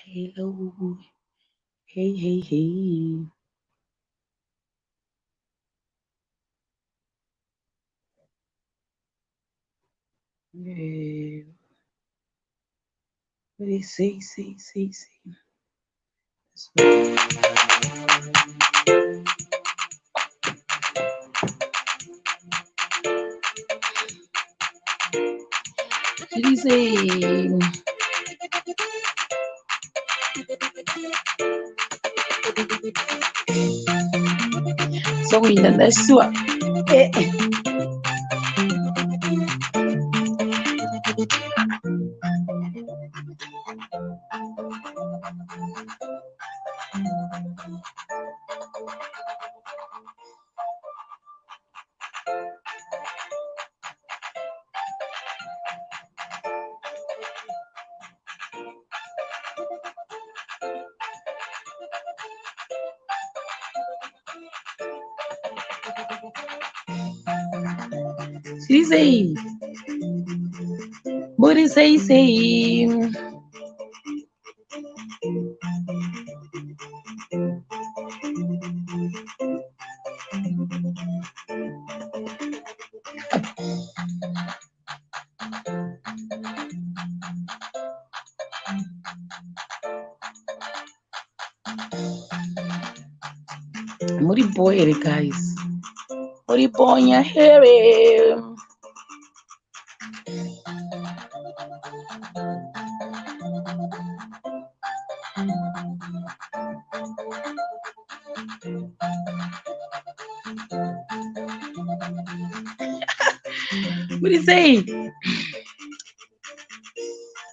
Hello. Hey, hey, hey. Eh, sei, sei, sei, sei. Zviri sei? Sokuinda ndasuwa. Eh, eh. Zviri sei? Muri sei sei? Muri bho here guys? Muri bonya here? Muri sei?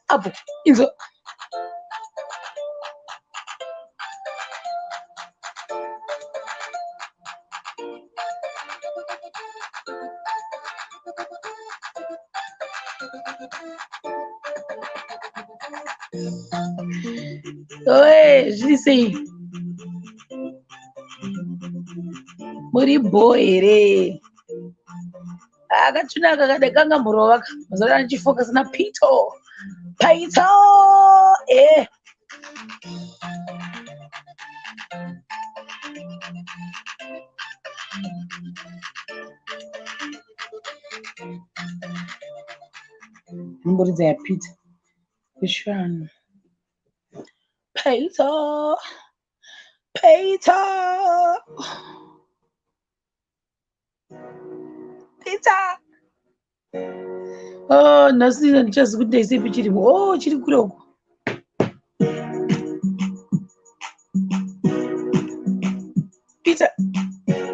Apo, inzwa. Oi, zviri sei? Muri bho here? Akatsvina kakada kangamborova ka. Mazuva ano ndichifocus na Pito. Pito! Eh. Mburidza yaPeter. Kushanu. Peter. Peter. Peter. Oh, nhasi handichazivi kuti ndaisepi chirimo. Oh, chiri kure uko. Peter.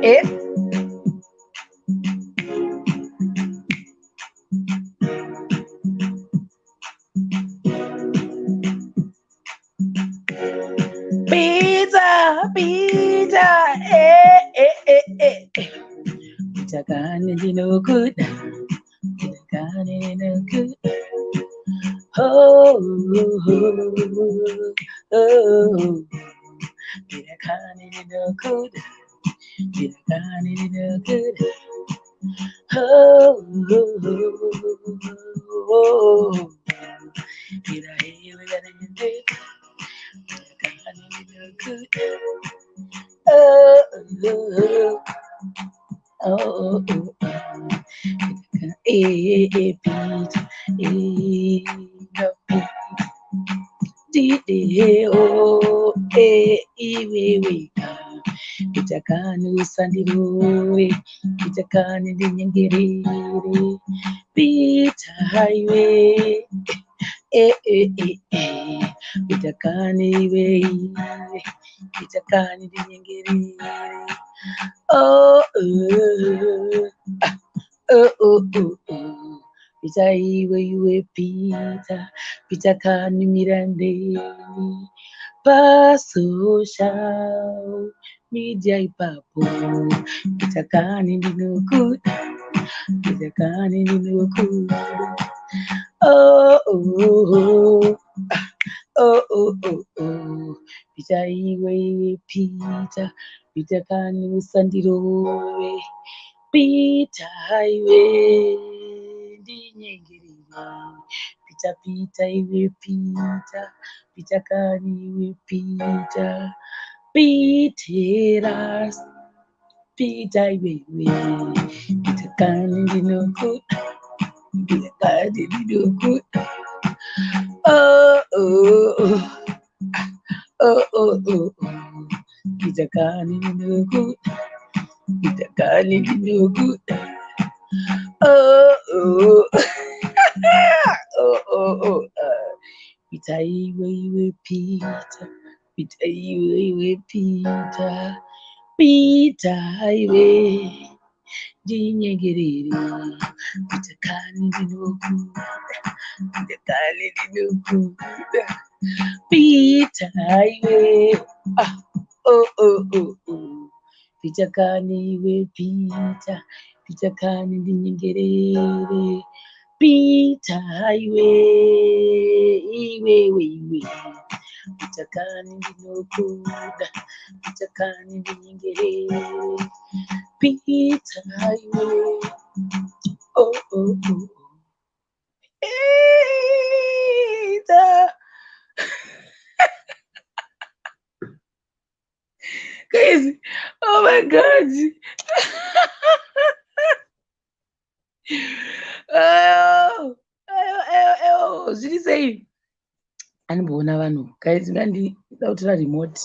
Eh. Peter, Peter. Eh, eh, eh, eh. Peter kani ndinokuda. Peter kani ndinokuda. Oh, oh, oh, oh. Peter kani ndinokuda. Peter kani ndinokuda. Oh, oh, oh, oh. Peter, here we gotta do. Peter kani ndinokuda. Oh, oh, oh, oh, oh, oh. Eh, eh, Peter, eh, no, Peter. D, D, O, E, I, W, W, K. Peter kani usandirove, Peter kani ndinyengerere, Peter highway. Eh, eh, eh, eh. Peter kani iwe, iwe. Peter kani ndinyengerere. Oh, oh, ah, oh, oh, oh, oh. Peter iwe iwe Peter, Peter kani mirandeni pasocial media ipapo. Peter kani ndinokuda, Peter kani ndinokuda. Oh, oh, oh, ah, oh, oh, oh, oh. Peter iwe iwe Peter, Peter kani usandirove. Peter iwe ndinyengerere. Peter, Peter iwe Peter, Peter kani iwe Peter, Peter, Peter iwewe, Peter kani ndinokuda, Peter kani ndinokuda. Oh, oh, oh, oh, oh, oh, oh. Peter kani ndinokuda, Peter kani ndinokuda. Oh, oh, oh, oh, oh. Peter iwe iwe Peter, Peter iwe iwe Peter, Peter iwe ndinyengerere. Peter kani ndinokuda, Peter kani ndinokuda. Peter iwe, ah, oh, oh, oh, oh. Peter kani iwe Peter, Peter kani ndinyengerere. Peter iwe, iwe, iwe, iwe. Peter kani ndinokuda, Peter kani ndinyengerere. Peter iwe, oh, oh, oh. Peter. Guys, oh my God. Oh, oh, oh, oh. Zviri sei? Andimboona vanhu. Guys, ndandida kutora remote.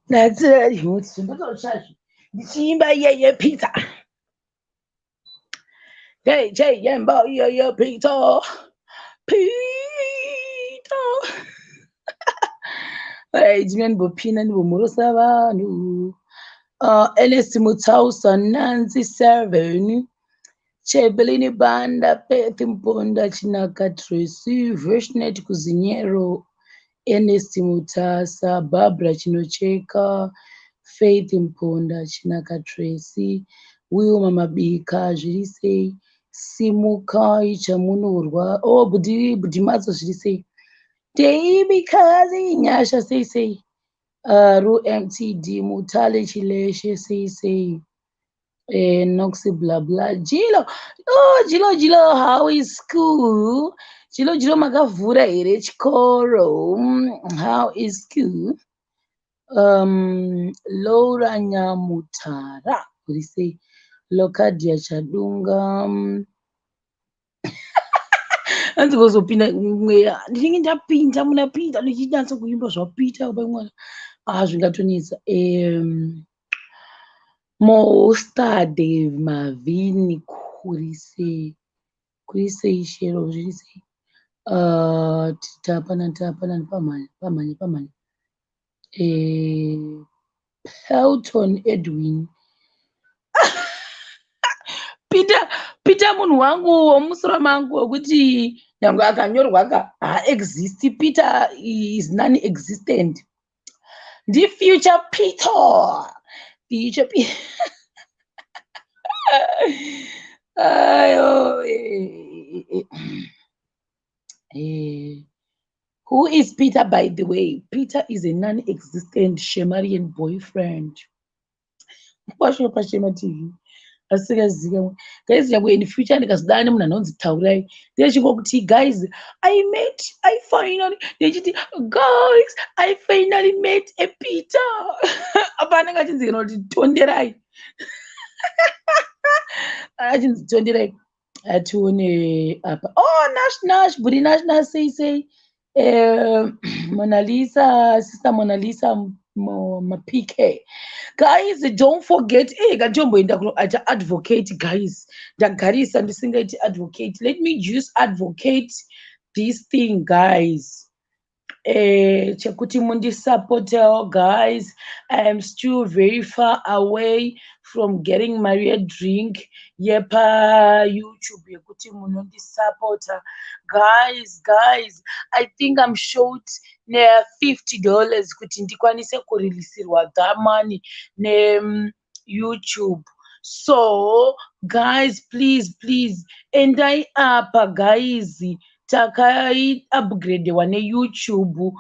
Ndatora remote. Zvimbototsvazvo. Ndichiimba iyeye Peter. Hey, J, Yembo, yeah, Peter. Peter. Hey, ndinombopinda ndimbomhorosa vanhu. Ernest Mutausa, Nancy Seven, Chebelini Banda, Beth Mponda, Chinaka Tracy, Veshnet Kuzinyero, Ernest Mutasa, Barbara Chinocheka, Faith Mponda, Chinaka Tracy, Wilma Mabika, zviri sei, Simukai Chamunorwa, oh, Budi, Budi Matso, zviri sei, Deibikazi, Nyasha, sei sei, Ru MTD, Mutale Chileshe, sei sei, Noxy blah blah, Jilo, oh, Jilo, Jilo, how is school? Jilo, Jilo, makavhura here chikoro? How is school? Laura Nyamutara, uri sei? Locadia Chadunga, hanzi kuzopinda mweya ndinenge ndapinda muna Peter ndichinatsa kuimba zvaPeter pamwe ah zvingatonetsa. Mostade Mavini, kuri sei, kuri sei Shero, zviri sei? Tapana tapana pamhanya pamhanya pamhanya. Pelton Edwin, Peter, Peter munhu wangu womusoro mangu wekuti nyangwe akanyorwa ka haaexist. Peter is non existent. Ndi-future Peter, future Peter. Ayo, eh. Who is Peter, by the way? Peter is a non-existent Shemarian boyfriend. Washo paShema TV. Asikazikamwe. Guys, nyangwe in future ndikazodana nemunhu anonzi Taurai, ndechingokuti guys, I finally, ndechiti guys, I finally met a Peter. Apa anenge achinzi kana kuti Tonderai. Achinzi Tonderai. Atione apa. Oh, Nash Nash, Buri Nash Nash, sei sei. Mona Lisa, Sister Mona Lisa ma PK. Guys, don't forget, katomboenda kuno acha advocate, guys. Ndagarisa ndisingaiti advocate. Let me just advocate this thing, guys. Chekuti mundisupportewo, guys. I am still very far away from getting mari yedrink yepa YouTube yekuti munondisupporta. Guys, guys, I think I'm short ne-$50 kuti ndikwanise kurilisirwa that money ne-YouTube. So guys, please, please, endai apa, guys. Takaiupgradewa neYouTube,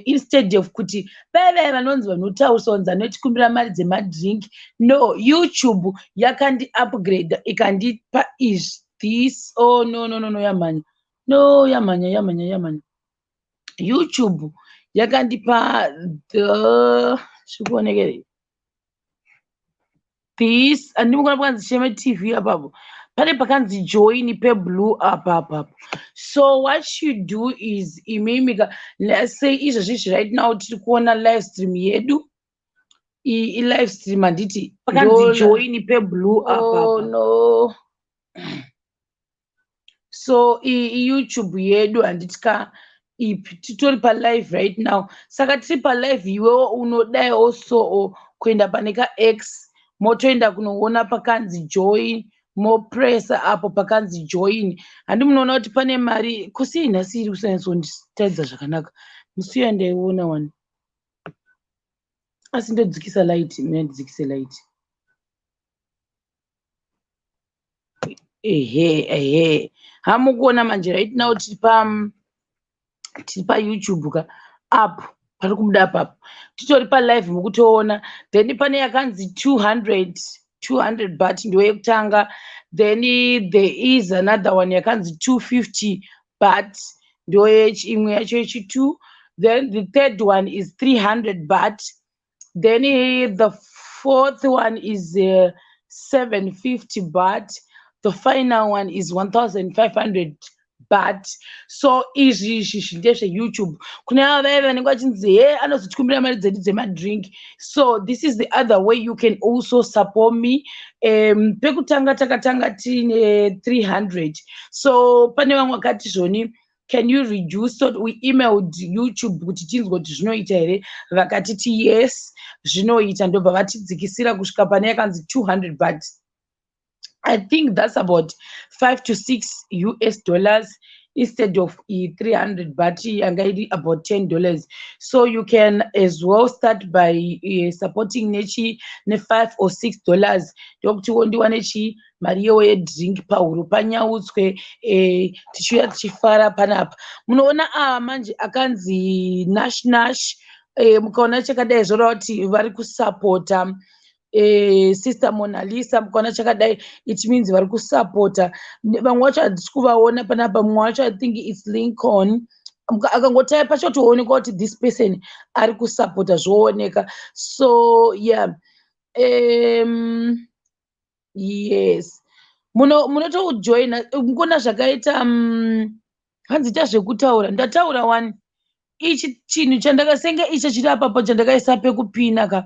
instead of kuti vaive vanonzi vanotaurisa kunzi anotikumbira mari dzemadrink. No, YouTube yakandi-upgrade ikandipa izvi, this. Oh, no, no, no, no, yamhanya. No, yamhanya, yamhanya, yamhanya. YouTube yakandipa the, zvikuonekere this, handimukona pakanzi Shema TV apapo, pane pakanzi join peblue apa apapo. So what you do is, imimi, let's say izvezvizvi right now tiri kuona live stream yedu, ilive stream, handiti? Pakanzi join peblue apa. Oh, no. So iYouTube yedu, handiti ka? Ipi titori palive right now. Saka tiri palive, iwewo unodaiwo so kuenda pane kaX, motoenda kunoona pakanzi join, mopresa apo pakanzi join. Handi munoona kuti pane mari kusii? Nhasi iri kusanyatsonditaridza zvakanaka. Musi uya ndaiona wani, asi ndodzikisa light. Mina ndidzikise light. Ehe, ehe, hamukuona manje? Right now tiri paYouTube ka, apo pari kubuda apapo, titori palive, mukutoona. Then pane yakanzi 200, 200 baht, ndo yekutanga. Then there is another one yakanzi 250 baht, ndo imwe yacho yechi2. Then the third one is 300 baht. Then the fourth one is 750 baht. The final one is 1500 baht. So izvi izvi ndezveYouTube. Kune ava vaiva vanenge vachinzi, "He, anozotikumbira mari dzedu dzemadrink." So this is the other way you can also support me. Pekutanga takatanga tiine 300, so pane vamwe vakati zvoni, "Can you reduce?" So we emailed YouTube kuti tinzwe kuti zvinoita here. Vakatiti yes, zvinoita, ndobva vatidzikisira kusvika pane yakanzi 200, but I think that's about $5 to $6 instead of 300 baht yanga iri about $10. So you can as well start by supporting nechi ne$5 or $6, ndokuti ndiwane chi mari yewo yedrink pahuro panyautswe, tichiuya tichifara panapa. Munoona ava manje akanzi Nash Nash, mukaona chakadai zvoreva kuti vari kusapota Sister Monalisa. Mukaona chakadai, it means vari kusapota. Vamwe vacho handisi kuvaona panapa. Mumwe wacho, I think it's Lincoln, akangotaipa chotoonekwa kuti this person ari kusapota, zvooneka. So yeah, yes, munotojoina. Mukuona zvakaita, hanzi ita zvekutaura. Ndataura one, ichi chinhu chandakasenge icho chiri apapo chandakaisa pekupina ka,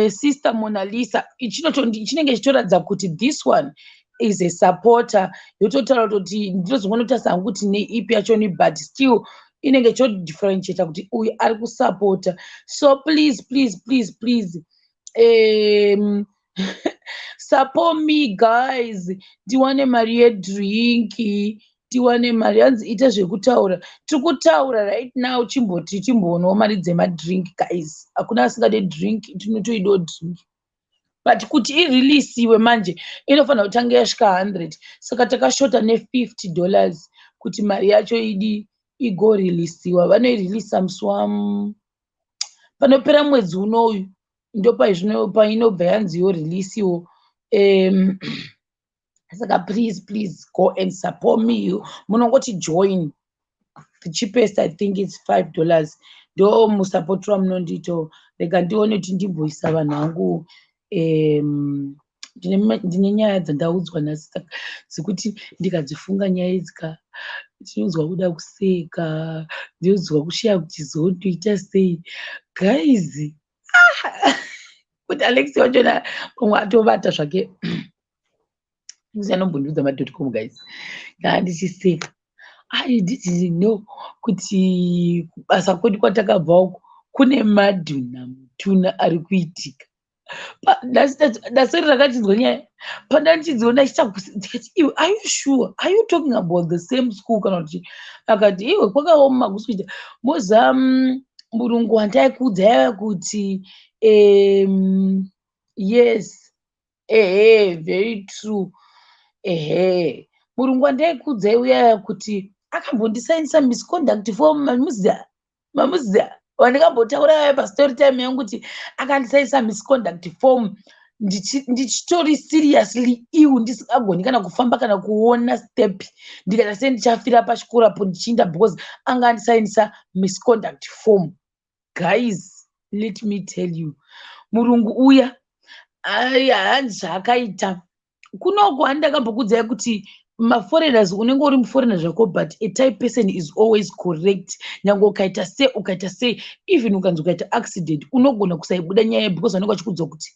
Sister Monalisa, chinenge chichitoratidza kuti this one is a supporter. Yototaura kutoti ndinozongonotarisa hangu kuti neipi yachoni, but still inenge ichodifferentiata kuti uyu ari kusapota. So please, please, please, please, support me guys, ndiwane mari yedrinki, tiwane mari. Hanzi ita zvekutaura. Tiri kutaura right now. Chimboti chimboonawo mari dzemadrink guys. Hakuna asingade drink, tinotoidawo drink, but kuti irilisiwe manje inofanira kutanga yasvika 100. Saka takashota ne$50 kuti mari yacho idi igorilisiwa. Vanoirilisa musi wa panopera mwedzi unoyu, ndo painobva yanzi yorilisiwo. Saka please, please go and support me. Munongoti join, the cheapest, I think it's $5, ndo musapoti wamunondiitawo. Rega ndione kuti ndimboisa vanhu vangu. Ndine nyaya dzandaudzwa nhasi dzekuti ndikadzifunga nyaya idzi ka, ndinonzwa kuda kuseka, ndinonzwa kushaya kuti zondoita sei guys. Ah! Kuti Alex wachona pamwe atovata zvake, anombondiudza madotcom guys. Ndaa ndichiseka. I didn't know kuti kubasa kwedu kwatakabva uku kune madhuna mutuna ari kuitika. Dasori rakachinzwa nyaya pandandichidziona, ndikati, "Iwe, are you sure? Are you talking about the same school kana kuti?" Akati, "Iwe, kwakaoma kusi kuita moza murungu wandaikuudza yava kuti." Yes, ehe, very true. Ehe, murungu wandaikuudzai uyaya kuti akambondisainisa misconduct form, mamuziya? Mamuziya wandakambotaura yaya pastory time yangu kuti akandisainisa misconduct form? Ndichitori seriously ill, ndisingagoni kana kufamba kana kuona step. Ndikaita sei, ndichafira pachikoro apo ndichiinda, because anga andisainisa misconduct form. Guys, let me tell you, murungu uya hanzi zvaakaita kunoko, handidakambokudzai kuti maforeigners, unenge uri muforeigner zvako, but a type person is always correct. Nyange ukaita sei, ukaita sei, even ukanzi ukaita accident, unogona kusaibuda nyaya, because vanenge vachikuudza kuti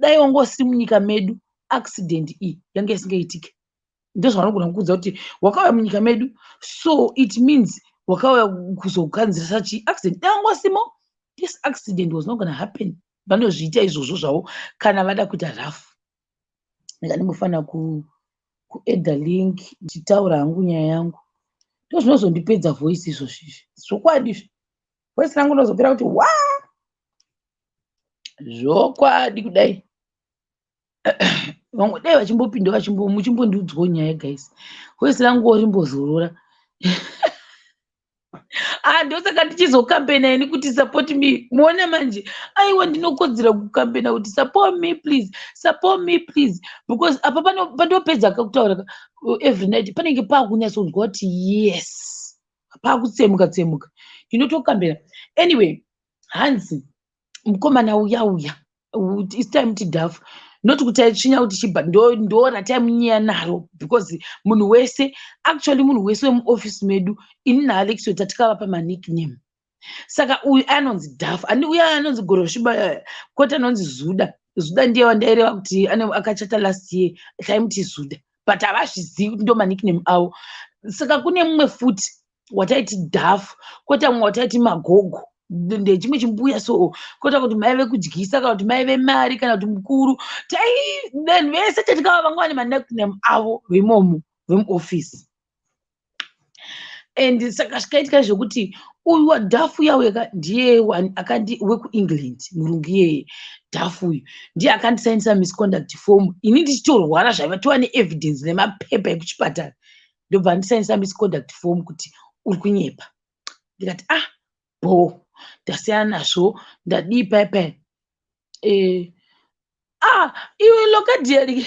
dai wanga usiri munyika medu, accident iyi yange isingaitike. Ndozvavanogona kukuudza kuti wakauya munyika medu, so it means wakauya kuzokanzirisa chi accident. Dai wanga usimo, this accident was not gonna happen. Vanozviita izvozvo zvavo kana vada kuita rafu. Ndika kuadda link, ndichitaura hangu nyaya yangu. Ndo zvinozondipedza voice izvozvo izvi. Zvokwadi izvi, voice rangu ndozopera kuti wa zvokwadi. Kudai vamwe dai vachimbopinda, muchimbondiudzwawo nyaya, guys, voice ranguwo rimbozorora. Ah, ndosaka ndichizocampaigna ini kuti support me. Muone manje, aiwa, ndinokodzera kucampaigna kuti support me please, support me please, because apa pandopedza kakutaura every night, panenge pakunyatsonzwa kuti yes, pakutsemuka tsemuka, ndinotocampaigna. Anyway, hanzi mukomana uya uya, its time tidhafu, not kuti aitsvinya kuti chibva, ndo rataimunyeya naro, because munhu wese, actually munhu wese wemuofisi medu, ini naAlexio tatikavapa manickname. Saka uyu anonzi Dhafu, ani uya anonzi Goroshiba, kwete anonzi Zuda. Zuda ndiye wandaireva kuti akachata last year, taimuti Zuda, but havazvizivi kuti ndo manickname avo. Saka kune mumwe futi wataiti Dhafu, kwete mumwe wataiti Magogo, ndechimwe chimbuya. So kweta kuti mai vekudyisa, kana kuti mai vemari, kana kuti mukuru. Tai vanhu vese tatikava vanga vane manickname avo veimomo vemuofisi. And saka zvikaitika zvekuti uyu wadhafu yauya ndiye akandi wekuEngland, murungu iyeye Dhafu uyu, ndiye akandisainisa misconduct form ini ndichitorwara zvaiva, tova neevidence nemapepa ekuchipatara. Ndobva andisainisa misconduct form kuti uri kunyepa. Ndikati, ah, bo, ndasiyana nazvo, ndadii pai ah, iwe Lokadieri,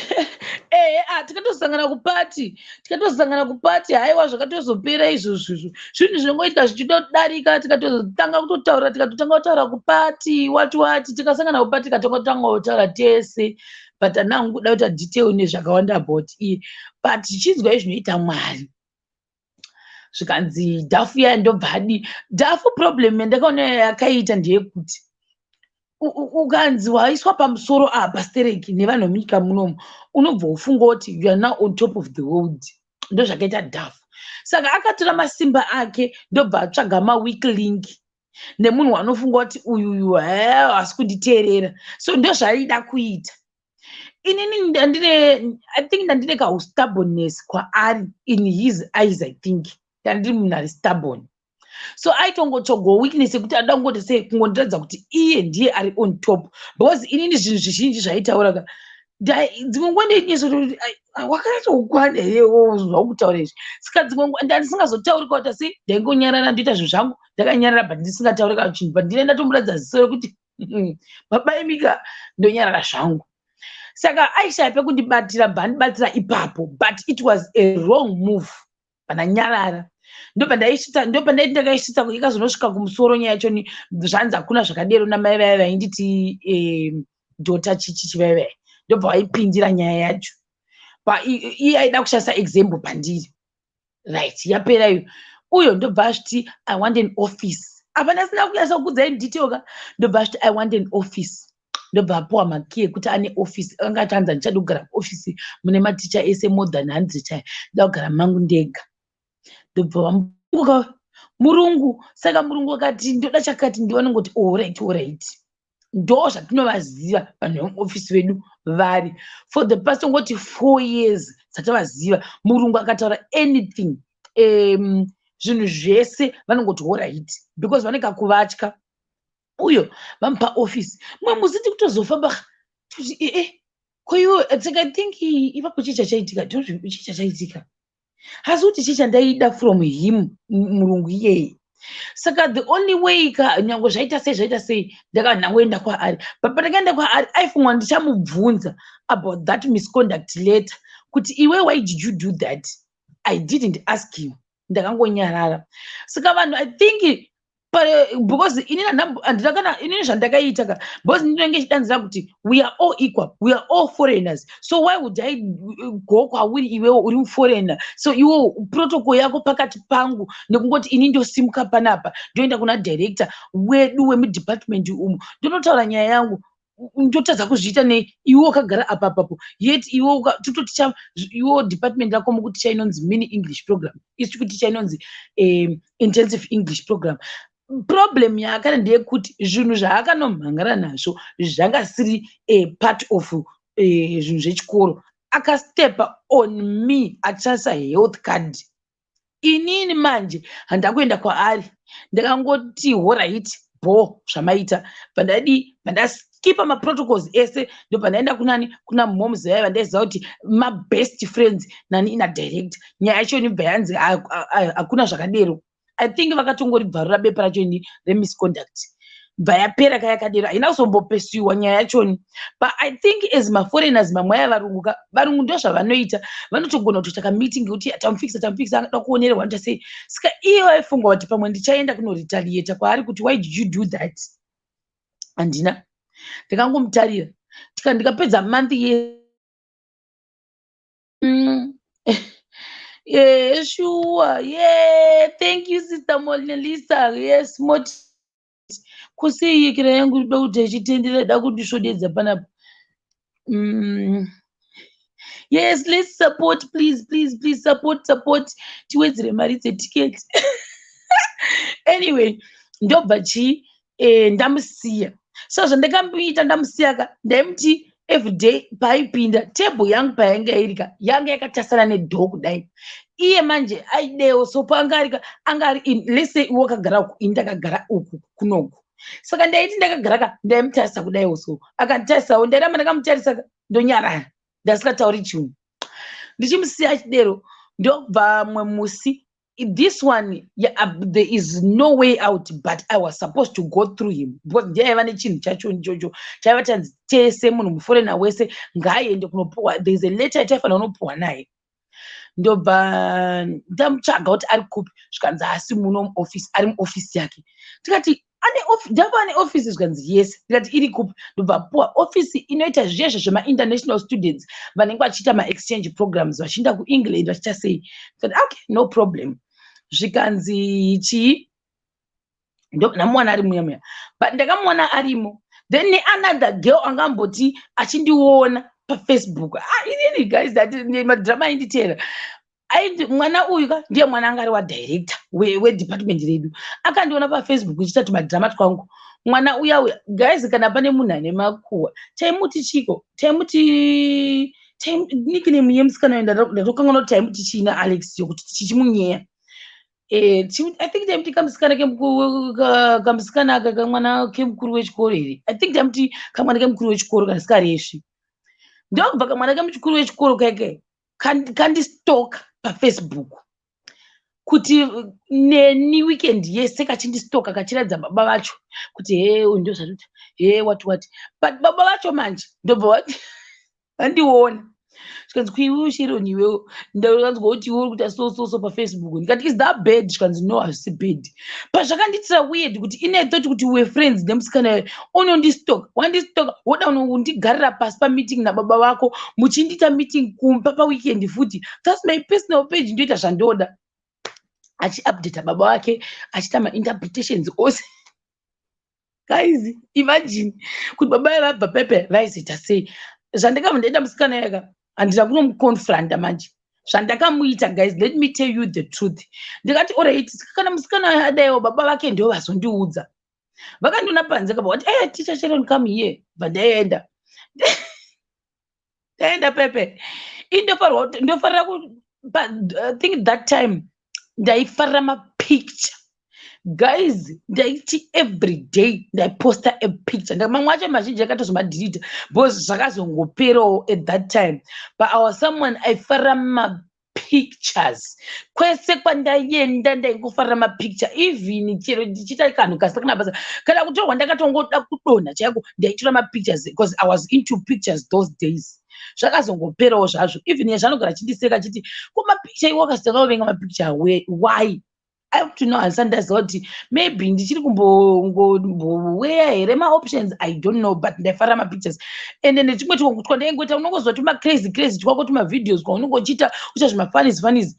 ehe, ah, tikatosangana kupati, tikatosangana kupati. Haiwa, zvakatozopera izvozvo. Izvo zvinhu zvinongoitika zvichitodarika. Tikatozotanga kutotaura, tikatotanga kutaura kupati, wati wati, tikasangana kupati, tikatanga kutaura tese, but handina hangu kuda kuita detail nezvakawanda about iye. But chinzwai zvinoita Mwari. Zvikanzi Dhafu iya ndobva adi Dhafu. Problem yandakaona yakaita ndeyekuti ukanzi waiswa pamusoro apa stereki nevanhu vemunyika munomu, unobva ufunga kuti you are now on top of the world. Ndo zvakaita Dhafu. Saka akatora masimba ake, ndobva atsvaga maweak link nemunhu wanofunga kuti uyuyu haasi kunditeerera. So ndo zvaaida kuita. Inini ndandine, I think ndandine kaustubbornness kwaari. In his eyes, I think ndandiri munhu ari stubborn, so aitongotsvaga weakness yekuti ada kungoti sei, kungondiratidza kuti iye ndiye ari on top, because inini zvinhu zvizhinji zvaitaura ka, dzimwe nguva ndeinyesoti wakanyatsoukwana here zvakutaura izvi. Saka dzimwe nguva ndandisingazotauri kakuta sei, ndaingonyarara, ndoita zvinhu zvangu ndakanyarara, but ndisingatauri ka chinhu, but ndine ndatomuratidza ziso rekuti baba imika, ndonyarara zvangu. Saka aishaya pekundibatira, bva andibatira ipapo, but it was a wrong move. Pandanyarara, ndopandaisvitsa, ndopandaiti ndakaisvitsa, ikazonosvika kumusoro nyaya yacho. Zvanzi hakuna zvakadero namai vaya vainditi dhota chichichi vaya vaya, ndobva vaipindira nyaya yacho. Iye aida kushandisa example pandiri. Right, yapera iyo. Uyo ndobva azviti, "I want an office." Apa ndasina kunyatsa kukudzai detail ka. Ndobva azviti, "I want an office." Ndobva apiwa makey ekuti ane office. Anga achanzi, handichadi kugara muofisi mune maticha ese more than 100 chaya, ndoda kugara mangu ndega. Ndobva vamuka murungu. Saka murungu akati ndoda chakati, ndivanongoti alright, alright. Ndo zvatinovaziva vanhu vemuofisi vedu vari for the past ongoti 4 years dzatavaziva. Murungu akataura anything, zvinhu zvese vanongoti alright, because vanenge kuvatya. Uyo vamupa office, mumwe musi tikutozofamba kuti ee, koiwo. Saka I think ipapo chii chachaitika? Chii chachaitika? Asi kuti chii chandaida from him, murungu iyeye? Saka the only way ka, nyange zvaita sei, zvaita sei, ndakanhangoenda kwaari. But pandakaenda kwaari, aifunga ndichamubvunza about that misconduct letter, kuti iwe, why did you do that? I didn't ask him, ndakangonyarara. Saka vanhu, I think because inini handina kana inini zvandakaita ka, because ndinenge chidanzira kuti we are all equal, we are all foreigners, so why would I go kwauri iwewo uri muforeigner? So iwo protocol yako pakati pangu nekungoti ini ndosimuka panapa, ndoenda kuna director wedu wemudepartment umu, ndonotaura nyaya yangu, ndotadza kuzviita nei iwe wakagara apa apapo? Yet iwe tototicha, iwo department rako mukuticha inonzi mini English program, isi kuticha inonzi intensive English program. Problem yaakana ndeyekuti zvinhu zvaakanomhangara nazvo zvangasiri part of zvinhu zvechikoro. Akastepa on me achishandisa health card. Inini manje handakuenda kwaari, ndakangoti alright, bo zvamaita. Bva ndadii? Bva ndaskipa maprotocols ese, ndobva ndaenda kunani? Kuna moms vaya vandaiziva kuti mabest friends nani, ina director. Nyaya yacho inibva yanzi hakuna zvakadero. I think vakatongoribvarura bepa racho ini remisconduct, bva yapera kayakadero, haina kuzombopesiwa nyaya yachoni. But I think as maforeigners, mamwe aya varungu ka, varungu ndo zvavanoita, vanotogona kutoita kameeting kuti tamufikisa, tamufikisa, angada kuonererwa, noita sei. Saka iye vaifunga kuti pamwe ndichaenda kunoretaliata kwaari kuti why did you do that? Handina, ndakangomutarira, tika ndikapedza month ye. Yeah, sure. Yeah, thank you, Sister Monalisa. Yes, moti kusiyikira yangu ida kuti ichitendera, da kundisvodedza panapa. Yes, let's support, please, please, please support, support, tiwedzere mari dzetiketi. Anyway, ndobva chii, ndamusiya. So zvandakamboita, ndamusiya ka, ndaimuti everyday paaipinda, table yangu payainga irika, yanga yakatasana nedoor kudai. Iye manje aidewo, so paanga arika, anga ari, let's say iwe wakagara uku, ini ndakagara uku kunoku. Saka ndaiti ndakagara ka, ndaimutarisa kudaiwo, so akanditarisawo, ndairamba ndakamutarisa ka, ndonyarara, ndasingatauri chinhu, ndichimusiya achidero. Ndobva mwe musi, this one, yeah, there is no way out, but I was supposed to go through him because ndiye aiva nechinhu chacho ichocho chaiva chanzi tese, munhu muforeigner wese ngaaende kunopuwa. There is a letter yataifanira kunopuwa naye. Ndobva ndamutsvaga kuti ari kupi, zvikanzi haasi muno muofisi, ari muofisi yake. Tikati ndava ane ofisi? Zvikanzi yes. Ndikati iri kupi? Ndobva apuwa ofisi inoita zvezvo zvemainternational students vanenge vachiita maexchange programs, vachienda kuEngland, vachiita sei. Ndikati okay, no problem. Zvikanzi chii, ndamuwana ari muya muya, but ndakamuwana arimo. Then neanother girl angamboti achindiona paFacebook. Ah, inini guys, that madrama ainditeera. Mwana uyu ka ndiye mwana anga ari wadirector wedepartment redu. Akandiona paFacebook ichiita tumadrama twangu. Mwana uya uya, guys, kana pane munhu ane makuhwa, taimuti chiko? Taimuti nickname yemusikana uyu, ndatokanganwa kuti taimuti chiina Alex, yokuti tichimunyeya. I think taimuti kamusikana kamusikana aka, kamwana kemukuru wechikoro here? I think taimuti kamwana kemukuru wechikoro kana sikaresvi. Ndokubva kamwana kemukuru wechikoro keke kandistoka paFacebook kuti neni weekend yese kachindistoka, kachiratidza baba vacho kuti he, uyu ndo zvatoita, he, what what. But baba vacho manje ndobva vati vandiona, zvikanzi kuiwe Sharon, iwewo ndakanzwa kuti iwe uri kuita so so so paFacebook. Ndikati is that bad? Zvikanzi no, hazvisi bad. Pazvakandiitira weird kuti ine thought kuti we friends nemusikana, unondistoka, wandistoka, woda unondigarira pasi pameeting nababa vako, muchindiita meeting kumba paweekend futi. That's my personal page, ndoita zvandoda. Achiupdata baba vake, achiita mainterpretations ose. Guys, imagine kuti baba vabva pepe vaizoita sei? Zvandakabva ndaenda musikana yaka, handina kunomuconfronta manje. Zvandakamuita, guys, let me tell you the truth. Ndikati alright, kana musikana adaiwo, baba vake ndo vazondiudza. Vakandiona panze kaba vati, "Hey, Teacher Sharon, come here." Bva ndaenda, ndaenda pepe. Ndofarira, I think that time ndaifarira mapicture, guys. Ndaiti every day ndaiposta a picture. Mamwe acho mazhinji akatozomadhirita because zvakazongoperawo at that time, but I was someone aifarira mapicture. mapictures. Kwese kwandaienda ndaingofarira mapicture, even chero ndichiita kanhu kasina kana basa, kana kutorwa ndakatongoda kudonha chaiko, ndaitora mapictures because I was into pictures those days. Zvakazongoperawo zvazvo. Even yazvanogara achindiseka achiti, "Ko mapicture iwo akazotanga kuvenga mapicture why?" Up to now handisati ndaziva kuti maybe ndichiri kumbongoweya here maoptions, I don't know, but ndaifarira mapictures. Ende nechimwe twandaingoita, unongoziva tuma crazy crazy twako, tumavideos kwaunonge uchiita uita zvimafunnies funnies,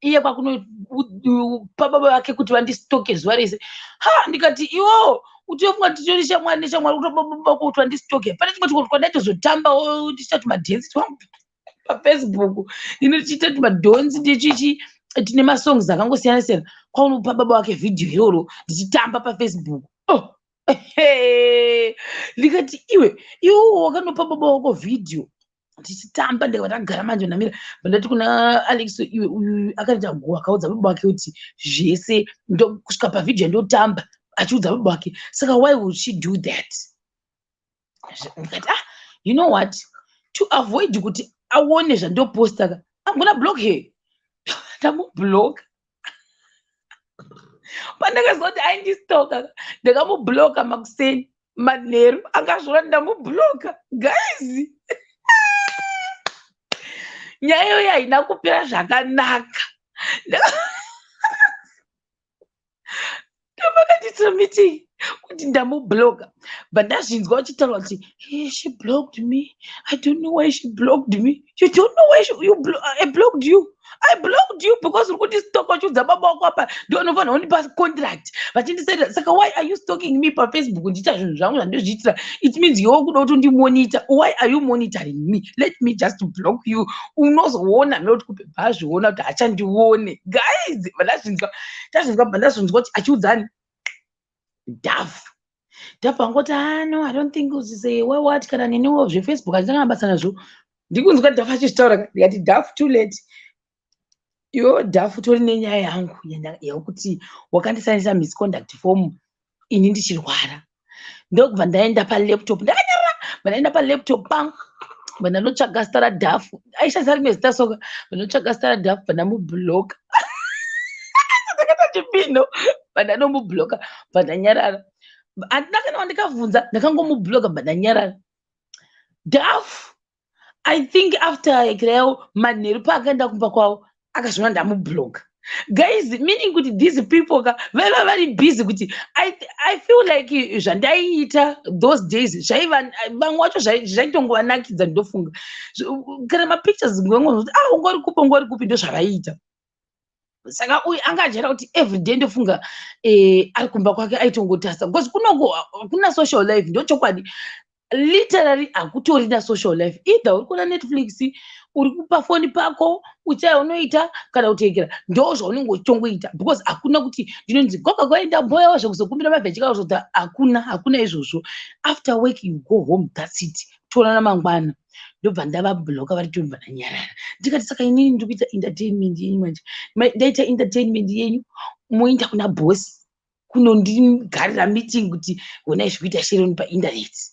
iye kwakunopa baba vake kuti vandistalke zuva rese. Ha, ndikati, "Iwo utofunga titori shamwari neshamwari, kutobaba kuti vandistalke." Pane chimwe twandaitozotambawo ndichiita tumadhensi twangu paFacebook, ino tichiita tumadhonzi, ndichichi tine masongs akangosiyana siyana, kwaunopa baba wake vhidhiyo iroro ndichitamba paFacebook. Oh, ndikati, "Iwe, iwo wakanopa baba wako vhidhiyo ndichitamba." Ndikava ndagara manje, ndamira, ndati kuna Alex, "Iwe, uyu akaita go akaudza baba wake kuti zvese kusvika pavhidhiyo yandotamba achiudza baba wake, saka why would she do that?" Ndikati, "Ah, you know what, to avoid kuti aone zvandoposta ka, I'm gonna block her." Ndamubloka. Pandakaziva kuti aindistalka, ndakamubloka makuseni, manheru akazviona ndamubloka. Guys, nyaya iyoyo haina kupera zvakanaka. Ndavakanditira meeting kuti ndamubloka, but ndazvinzwa uchitaura kuti, "Hey, she blocked me. I don't know why she blocked me." You don't know why I blocked you? I blocked you because uri kundistalka uchiudza baba wako. Apa ndonofanira kundipa contract vachindisaira, saka why are you stalking me paFacebook ndichiita zvinhu zvangu zvandozviitira? It means iwe kuda kuti undimonita. Why are you monitoring me? Let me just block you, unozoona nekuti kupe bvazviona kuti hachandione. Guys, vandazvinzwa, tazvinzwa, bva ndazvinzwa kuti achiudzani Dhafu. Dhafu angoti, "Ah, no, I don't think say what kana neniwo zveFacebook handina kana basa nazvo." Ndikunzwa Dhafu achizvitaura, ndikati, "Dhafu, too late. Iwe Dhafu, tori nenyaya yangu yekuti wakandisainisa misconduct form ini ndichirwara." Ndokubva ndaenda palaptop, ndakanyarara, bva ndaenda palaptop pangu, bva ndanotsvaga zita raDhafu. Aishandisa rimwe zita soka. Bva ndanotsvaga zita raDhafu, bva ndamubloka. Ndakaita chipino, bva ndanomubloka, bva ndanyarara. Handina kana wandikabvunza, ndakangomubloka, bva ndanyarara. Dhafu, I think after kiraiwo manheru paakaenda kumba kwavo, akazviona ndamubloka. Guys, meaning kuti these people ka vaiva vari busy kuti I feel like zvandaiita those days zvaiva vamwe vacho zvaitongovanakidza. Ndofunga kana mapictures ngoti, "Ah, ungori kupi, ungori kupi?" Ndo zvavaiita. Saka uyu anga ajaira kuti everyday, ndofunga ari kumba kwake aitongotasa, because kunoko hakuna social life. Ndochokwadi, literally hakutorina social life. Either uri kuona Netflix, uri kupafoni pako, uchaya unoita kana kuteekera, ndo zvaunenge uchitongoita, because hakuna kuti ndinonzi goga kwaenda mboyawo zvekuzokumbira mavheji kana kuzota. Hakuna, hakuna izvozvo. After work you go home, that's it. Toonana mangwana. Ndobva ndavabloka vari tobva ndanyarara. Ndikati, "Saka inini ndiri kuita entertainment yenyu manje, ndaita entertainment yenyu, moenda kuna bhosi kunondigarira meeting kuti honai zvikuita Sheroni paindaneti.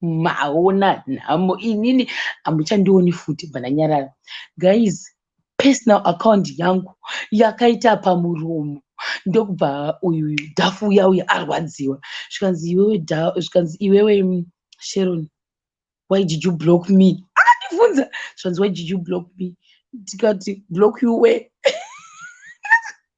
Maona nhamo, inini hamuchandioni futi." Bva ndanyarara. Guys, personal account yangu yakaita pamuromo. Ndokubva uyu Dhafu uya uya arwadziwa, zvikanzi, "Iwewe," zvikanzi, "iwewe Sharon, why did you block me?" Akandibvunza, zvikanzi, "Why did you block me?" Ndikati, "Block you where?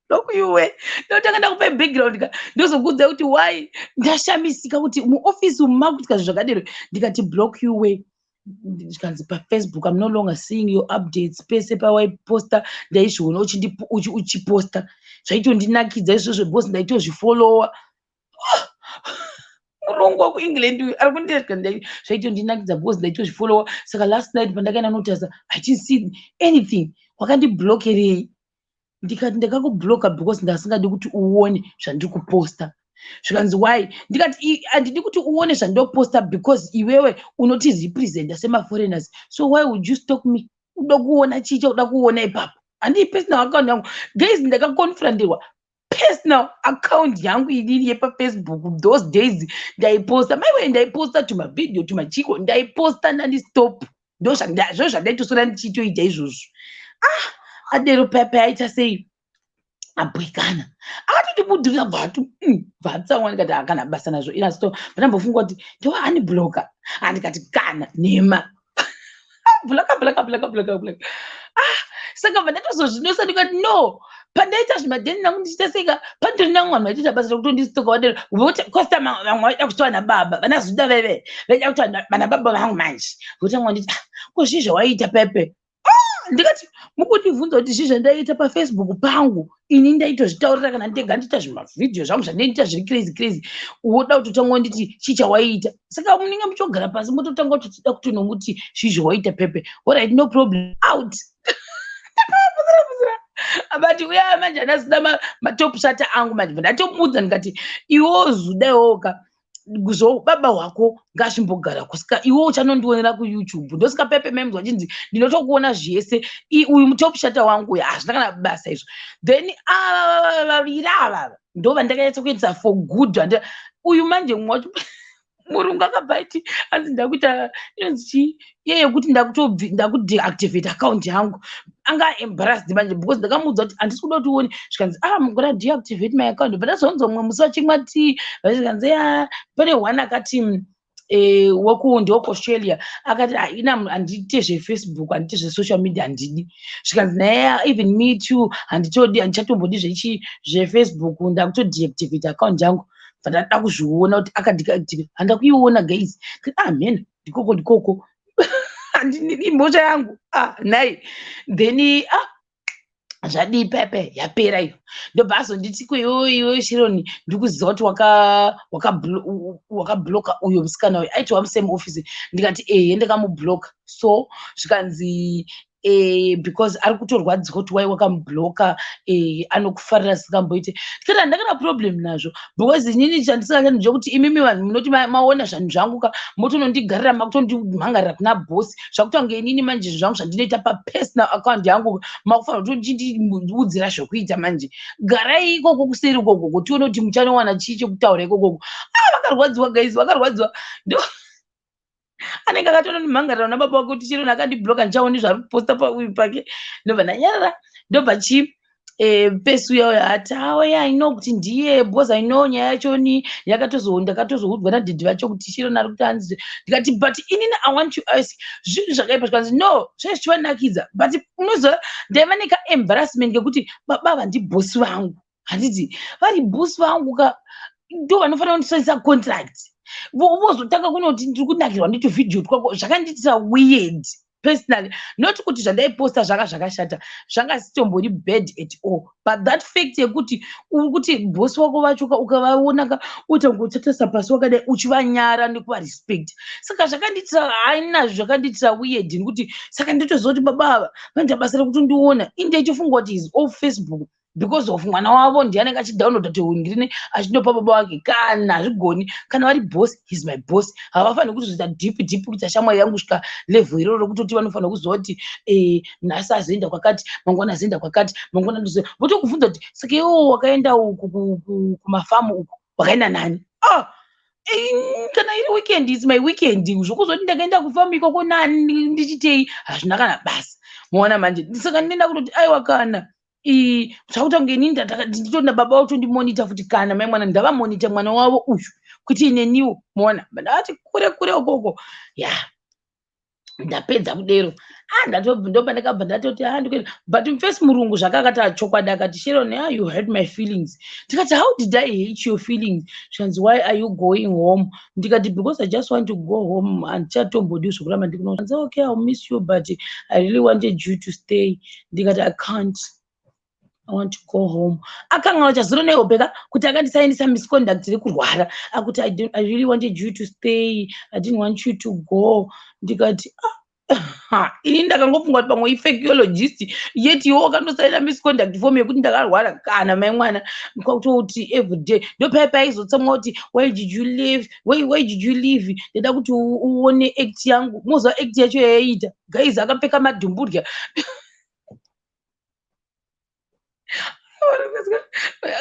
Block you where?" Ndotanga ndakupa background ka, ndozokuudza kuti why ndashamisika kuti muofisi umu makuitika zvinhu zvakadero. Ndikati, "Block you where?" Zvikanzi, "PaFacebook. I'm no longer seeing your updates. Pese pawaiposta ndaizviona uchiposta, zvaitondinakidza izvozvo because ndaitozvifollowa." Murungu wekuEngland uyu ari kunditya. "Zvaitondinakidza because ndaitozvifollowa. Saka last night pandakaenda notarisa, I didn't see anything. Wakandiblokerei?" Ndikati, "Ndakakubloka because ndasingadi kuti uone zvandiri kuposta." Zvikanzi, "Why?" Ndikati, "Handidi kuti uone zvandoposta because iwewe unotirepresenta semaforeigners, so why would you stalk me? Uda kuona chii chauda kuona ipapo? Handii personal account yangu." Guys, ndakaconfrontirwa personal account yangu inini yepaFacebook. Those days ndaiposta, maiwe, ndaiposta tumavideo, tumachiko, ndaiposta nonstop. Ndo zvandaitosora ndichitoita izvozvo. Ah, Adero pepe aita sei, abwekana, akatotibudhirira, bvatu bvatsamwa. Ndikati hakana basa nazvo inasito. Ndambofunga kuti ndiwa anibloka, andikati kana nhema, bloka, bloka, bloka, bloka, bloka. Ah, saka bva ndatozozvinosa, ndikati no, pandaita zvimadheni nangu ndichiita seka pandori nangu, vanhu vaitoita basa rekutondisitoka vadero vokuti customer vamwe vaida kutova nababa vanazuda veve vaida kutova vana baba vangu. Manje votanga vanditi, "Ah, ko zvii zvawaiita pepe?" Ndikati mukundibvunza kuti zvii zvandaiita paFacebook pangu? Ini ndaitozvitaurira kana ndega ndiita zvimavhidhiyo zvangu zvandinoita zviri crazy crazy. Woda kutotanga wanditi chii chawaiita? Saka munenge muchogara pasi mototanga kuti tida kutonomuti zvii zvawaita pepe. Alright, no problem, out. But uya manje anazida matop shata angu manje, ndatomuudza ndikati, iwo zuda iwoka baba hwako ngazvimbogara kusika iwe uchanondionera kuYouTube. Ndosika pepe memes wachinzi ndinotokuona zvese. Uyu mutop shata wangu uyu hazvina kana basa izvo. Then ava vaviri ava ndo vandakanyatsa kuendesa for good. Uyu manje mumwe wacho murungu akabva aiti hanzi ndakuita inonzi chii iye yekuti ndakudeactivate account yangu. Anga embarrassed manje because ndakamuudza kuti handisi kuda kuti uone. Zvikanzi, "Ah, mugona deactivate my account." But ndazonzwa mumwe musi vachimwa tea, zvikanzi a pane one akati ndewekuAustralia akati, "Ina handiite zveFacebook, handiite zvesocial media, handidi." Zvikanzi naye, "Even me too, handitodi, handichatombodi zvechi zveFacebook, ndakutodeactivate account yangu." Bva ndada kuzviona kuti akadeactivate, handa kuiona guys. Ah man, ndikoko ndikoko, imhosva yangu. Ah nai, then ah zvadii pepe, yapera iyo. Ndobva azonditi, "Kweiwewe iwewe Shironi, ndikuziva kuti wakabloka uyo musikana uyo aitwa musame office." Ndikati, "Ehe, ndakamubloka." So zvikanzi, because ari kutorwadziwa kuti wai wakamubloka, anokufarira singamboite. Ndikati handakana problem nazvo because inini chandisingachani ndechekuti imimi vanhu munoti maona zvanhu zvangu ka, motonondigarira, makutondimhangarira kuna bhosi, zvakutange inini manje zvinhu zvangu zvandinoita papersonal account yangu makufanira kutondiudzira zvekuita. Manje garai ikoko kuseri ikoko, tione kuti muchanowana chii chekutaura ikokoko. Ah, vakarwadziwa guys, vakarwadziwa. Ndo anenge akatonondimhangarira nababa wake kuti chiro akandibloka, ndichaoni zvari kuposta pauyu pake. Ndobva ndanyarara. Ndobva chi pesi uya uya ati, "Aoya, I know kuti ndiye because I know nyaya yachoni yakatozo ndakatozoudzwa nadhidhi vacho kuti chiro nari kuti hanzi." Ndikati, "But inini I want to ask zvinhu zvakaipa." Zvikanzi, "No, zvai zvichivanakidza." But unoziva ndaiva nekaembarrassment kekuti baba ava ndibhosi vangu, handiti vari bhosi vangu ka, ndo vanofanira kundisaisa contract, vozotanga kunoti ndiri kunakirwa netuvhidhiyo twako. Zvakandiitira weird personally, not kuti zvandaiposta zvanga zvakashata, zvanga zitombori bad at all, but that fact yekuti uri kuti bhosi wako vacho ukavaona ka uita kungotatasa pasi wakadai uchivanyara nekuvarespect. Saka zvakandiitira hainazvo, zvakandiitira weird nekuti saka nditoziva kuti baba ava vanoita basa rekutondiona. Ini ndaichofunga kuti is off Facebook because of mwana wavo ndiye anenge achidownloada tuhungirine achindopa baba wake. Kana hazvigoni, kana vari boss, he's my boss. Havafaniri kutozoita deep deep kuita shamwari yangu kusvika level iroro rekutoti vanofanira kuziva kuti nhasi azoenda kwakati, mangwana azoenda kwakati, mangwana votokubvunza kuti, "Saka iwowo wakaenda uku kumafamu uku wakaenda nani?" Ah, kana iri weekend, is my weekend. Zvokuzoti ndakaenda kufamu ikoko nani, ndichitei, hazvina kana basa. Muona manje, saka ndinoenda kutoti aiwa, kana zvakutange inini nditori baba vatondimonita futi, kana mai mwana ndavamonita mwana wavo uyu kuti neniwo muona ndavati kure kure ukoko ya. Ndapedza kudero, ndopa ndakabva ndatoti ndikuenda. But first murungu zvakakati chokwadi akati, "Sharon, ah, you hurt my feelings." Ndikati, "How did I hate your feelings?" Zvikanzi, "Why are you going home?" Ndikati, "Because I just want to go home, handichatombodi zvokuramba ndikuno." "Okay, I'll miss you, but I really wanted you to stay." Ndikati, "I can't, I want to go home." Akanga chazuro nehope ka kuti akandisainisa misconduct rekurwara, akuti, I really wanted you to stay, I didn't want you to go." Ndikati, "Ah, ini ndakangofunga kuti pamwe ifekiologist, yet iwo wakandosaina misconduct form yekuti ndakarwara." Kana mai mwana kwakutoti everyday ndopai paizotsamwa kuti, "Why did you leave? Why did you leave? Ndida kuti uone act yangu." Moziva act yacho yaiita guys, akapfeka madhumburya,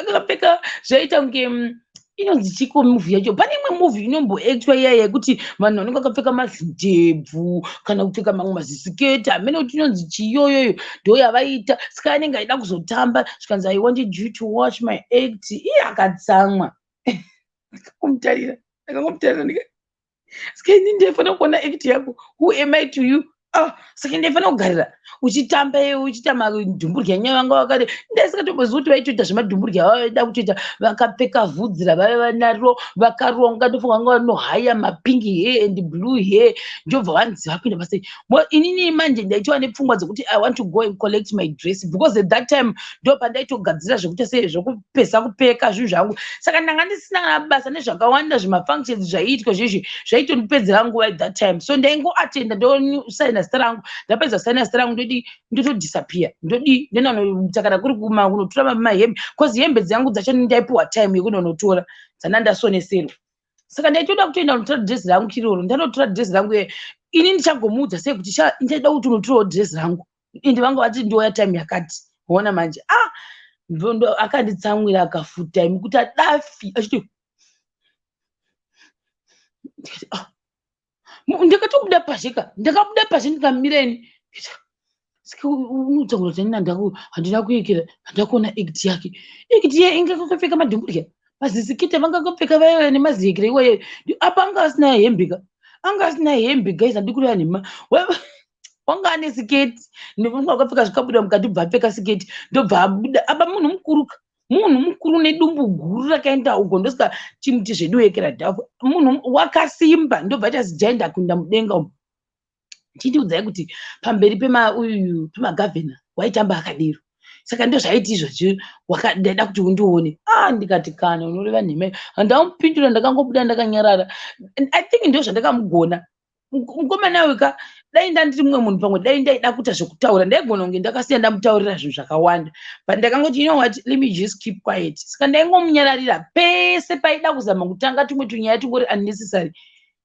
akapfeka zvaita kunge Inonzi chiko movie yacho? Pane imwe movie inomboactwa iya yekuti vanhu vanenge vakapfeka mazindebvu kana kupfeka mamwe mazisiketi, hamene kuti inonzi chiyoyoyo. Ndo yavaita. Saka anenge aida kuzotamba, zvikanzi, "I wanted you to watch my act." Iye akatsamwa. Ndakamutarira, ndakangomutarira ndika, "Saka ini ndaifanira kuona act yako? Who am I to you?" Ah, saka ndaifanira kugarira uchitamba iwe uchiita madhumburya nyaya vanga vakati ndaisingatombozivi kuti vaitoita zvemadhumburya. Vaida kutoita vakapfeka vhudzi ravaiva naro, vakaronga. Ndofunga vanga vanohaya mapink hair and blue hair. Ndobva vanzi vakuenda pasei. Inini manje ndaitova nepfungwa dzekuti I want to go and collect my dress, because at that time ndo pandaitogadzira zvekuita sei, zvekupesa kupfeka zvinhu zvangu. Saka ndanga ndisina kana basa nezvakawanda zvimafunctions zvaiitwa zvezvi, zvaitondipedzera nguva at that time. So ndaingoatenda, ndosaina zita rangu. Ndapedza kusaina zita rangu, ndodi ndotodisappear, ndodi ndononoita kana kuri kunotora mahembe, because hembe dzangu dzacho ndaipiwa time yekunonotora dzana ndasoneserwa. Saka ndaitoda kutoenda kunotora dhirezi rangu kiroro. Ndanotora dhirezi rangu, ini ndichagomuudza sei kuti sha, ndaida kuti unotorawo dhirezi rangu, ende vanga vati ndouya time yakati? Ona manje, ah, akanditsamwira, akafuta imi kuti adafi achiti. Ndikati, "Ah." Ndakatobuda pazhe ka, ndakabuda pazhe, ndikamira ini. Saka unotaura kuti ini handina kuekera, handina kuona act yake. Act ye inge kakapfeka madhumburya, mazisikiti vanga kakapfeka vaiva nemaziyekera iwayo. Apa anga asina hembe ka, anga asina hembe. Guys, handi kureva nhema. Wanga ane siketi, nevamwe vakapfeka zvikabuda mukati, bva apfeka siketi, ndobva abuda. Apa munhu mukuru ka, munhu mukuru nedumbu guru rakaenda uko. Ndosaka chimuti zvedu yekera dhafu, munhu wakasimba. Ndobva aita zijaenda kuenda mudenga umu. Chindiudzai kuti pamberi pemauyu pemagavhena waitamba akadero. Saka ndo zvaiti izvozvi, ndaida kuti undione. Ah, ndikati, "Kana unoreva nhema." Handamupindura, ndakangobuda ndakanyarara. And I think ndo zvandakamugona mukomana weka. Dai ndandiri mumwe munhu, pamwe dai ndaida kuita zvekutaura, ndaigona kunge ndakasiya ndamutaurira zvinhu zvakawanda, but ndakangoti, "You know what, let me just keep quiet." Saka ndaingomunyararira pese paida kuzama kutanga tumwe tunyaya tungori unnecessary.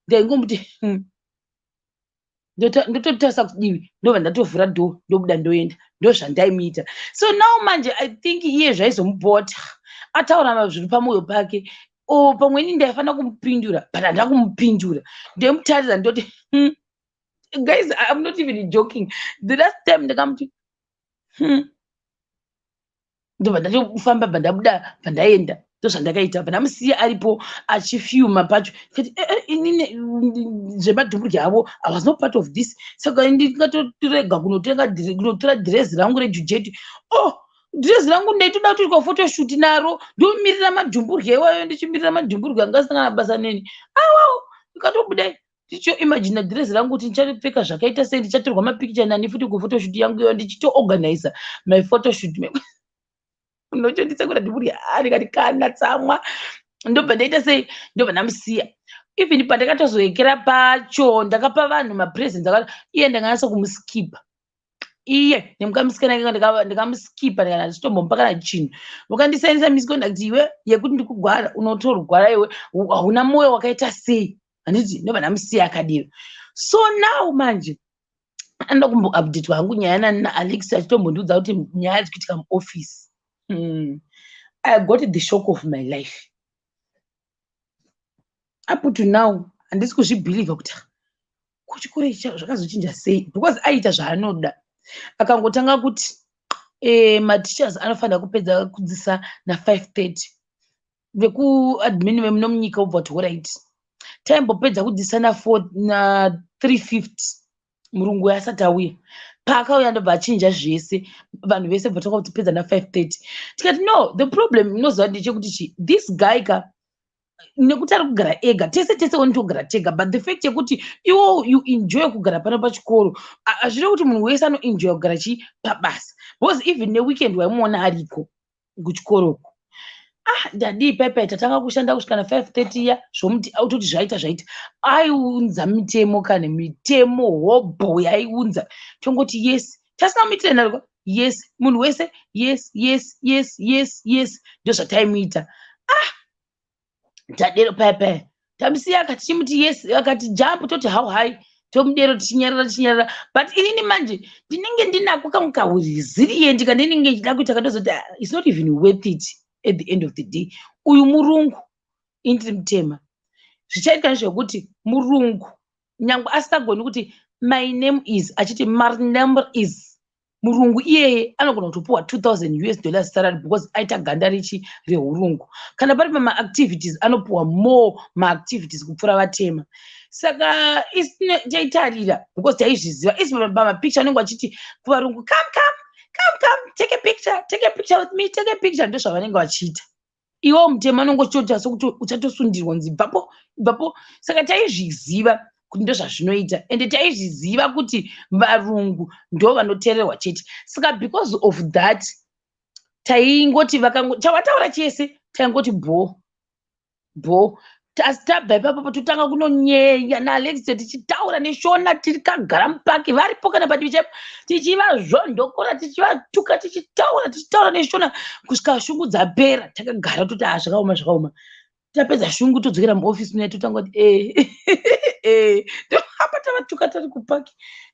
Ndaingomuti, Ndototarisa kudivi, ndobva ndatovhura door, ndobuda, ndoenda." Ndo zvandaimuita. So now manje I think iye zvaizomubhota ataura zviri pamwoyo pake, o pamweni ndaifanira kumupindura, but handina kumupindura. Ndomutarira, ndoti, Guys, I'm not even joking, the last time ndakamuti, Ndobva ndatofamba, bva ndabuda, bva ndaenda. Ndozvandakaita, bva ndamusiya aripo achifuma pacho. Ndikati, "Eh, eh, inini zvemadhumburya avo, I was not part of this. Saka ndingatorega kunotenga kunotora dhirezi rangu rejujeti? Oh, dhirezi rangu ndaitoda kutoitwa photoshoot naro, ndomirira madhumburya iwayo, ndichimirira madhumburya anga asina kana basa neni. Aiwawo." Ndikatobuda ndichoimagina dhirezi rangu kuti ndicharipfeka zvakaita sei, ndichatorwa mapikicha nani futi kuphotoshoot yangu iyoyo, ndichitoorganiza my photoshoot. Unochonditsekura dhumburya. Ndikati, "Kana tsamwa." Ndobva ndaita sei, ndobva ndamusiya. Even pandakatozoekera pacho, ndakapa vanhu mapresents akati iye ndakanyatsa kumuskipa iye nemukamusikana. Ndikamuskipa, ndikana ndichitombomupa kana chinhu. Vakandisainisa misconduct iwe yekuti ndikugwara, unotorwara iwe, hauna mwoyo wakaita sei, handiti? Ndobva ndamusiya akadiro. So now manje anoda kumboupdatwa hangu nyaya naAlex, achitombondiudza kuti nyaya dzikuitika muoffice. I got the shock of my life. Up to now handisi kuzvibhilivha kuti kuchikoro ichi zvakazochinja sei, because aiita zvaanoda. Akangotanga kuti mateachers anofanira kupedza kudzidzisa na5:30. Vekuadmin vemuno munyika vobva kuti, "Alright." Taimbopedza kudzidzisa na3:50, murungu uyu asati auya. Paakauya, ndobva achinja zvese. Vanhu vese bva tanga kutipedza na5:30. Tikati, "No." The problem inoziva ndechekuti chi this guy ka, nekuti ari kugara ega, tese tese onitogara tega, but the fact yekuti iwo you enjoy kugara pano pachikoro, hazvirevi kuti munhu wese anoenjoy kugara chi pabasa, because even neweekend waimuona ariko kuchikoroko. Ah, ndadii paipai, tatanga kushanda kusvika na5:30 iya, zvomuti autoti zvaita zvaita. Aiunza mitemo, kane mitemo hobho yaiunza. Tongoti yes, tasina muitire nariko, yes, munhu wese yes. Ndozvataimuita. Ah, tadero paya paya, tamusiya akati, tichimuti yes, akati jump, toti how high, tomudero, tichinyarara, tichinyarara. But inini manje ndinenge ndinako kamwe karesilient kandinenge ndichida kuita, kandozoti, "Ah, it's not even worth it at the end of the day. Uyu murungu." Ini ndiri mutema. Zvichaitika ndezvekuti murungu nyangwe asingagoni kuti "My name is", achiti "My name is", murungu iyeye anogona kutopiwa 2000 US dollars salary because aita ganda richi rehurungu. Kana pari pamaactivities, anopiwa more maactivities kupfuura vatema. Saka taitarira because taizviziva isi pamapicture anenge achiti kuvarungu, "Come, come, come, come, take a picture, take a picture with me, take a picture." Ndozvavanenge vachiita. Iwo mutema unenge uchitoita sokuti uchatosundirwa kunzi bvapo, bvapo. Saka taizviziva kuti ndozvazvinoita, ende taizviziva kuti varungu ndo vanoteererwa chete. Saka because of that taingoti chavataura chese taingoti bho bho. Asi tabva ipapo totanga kunonyeya naAlex tichitaura neShona tikagara mupaki varipo kana padivi chaipo, tichivazvondokora, tichivatuka, tichitaura, tichitaura neShona kusvika shungu dzapera. Takagara toti, "Ha, zvakaoma, zvakaoma." Tapedza shungu todzokera muofisi muya, totanga kuti e apa tavatuka tari kupaki,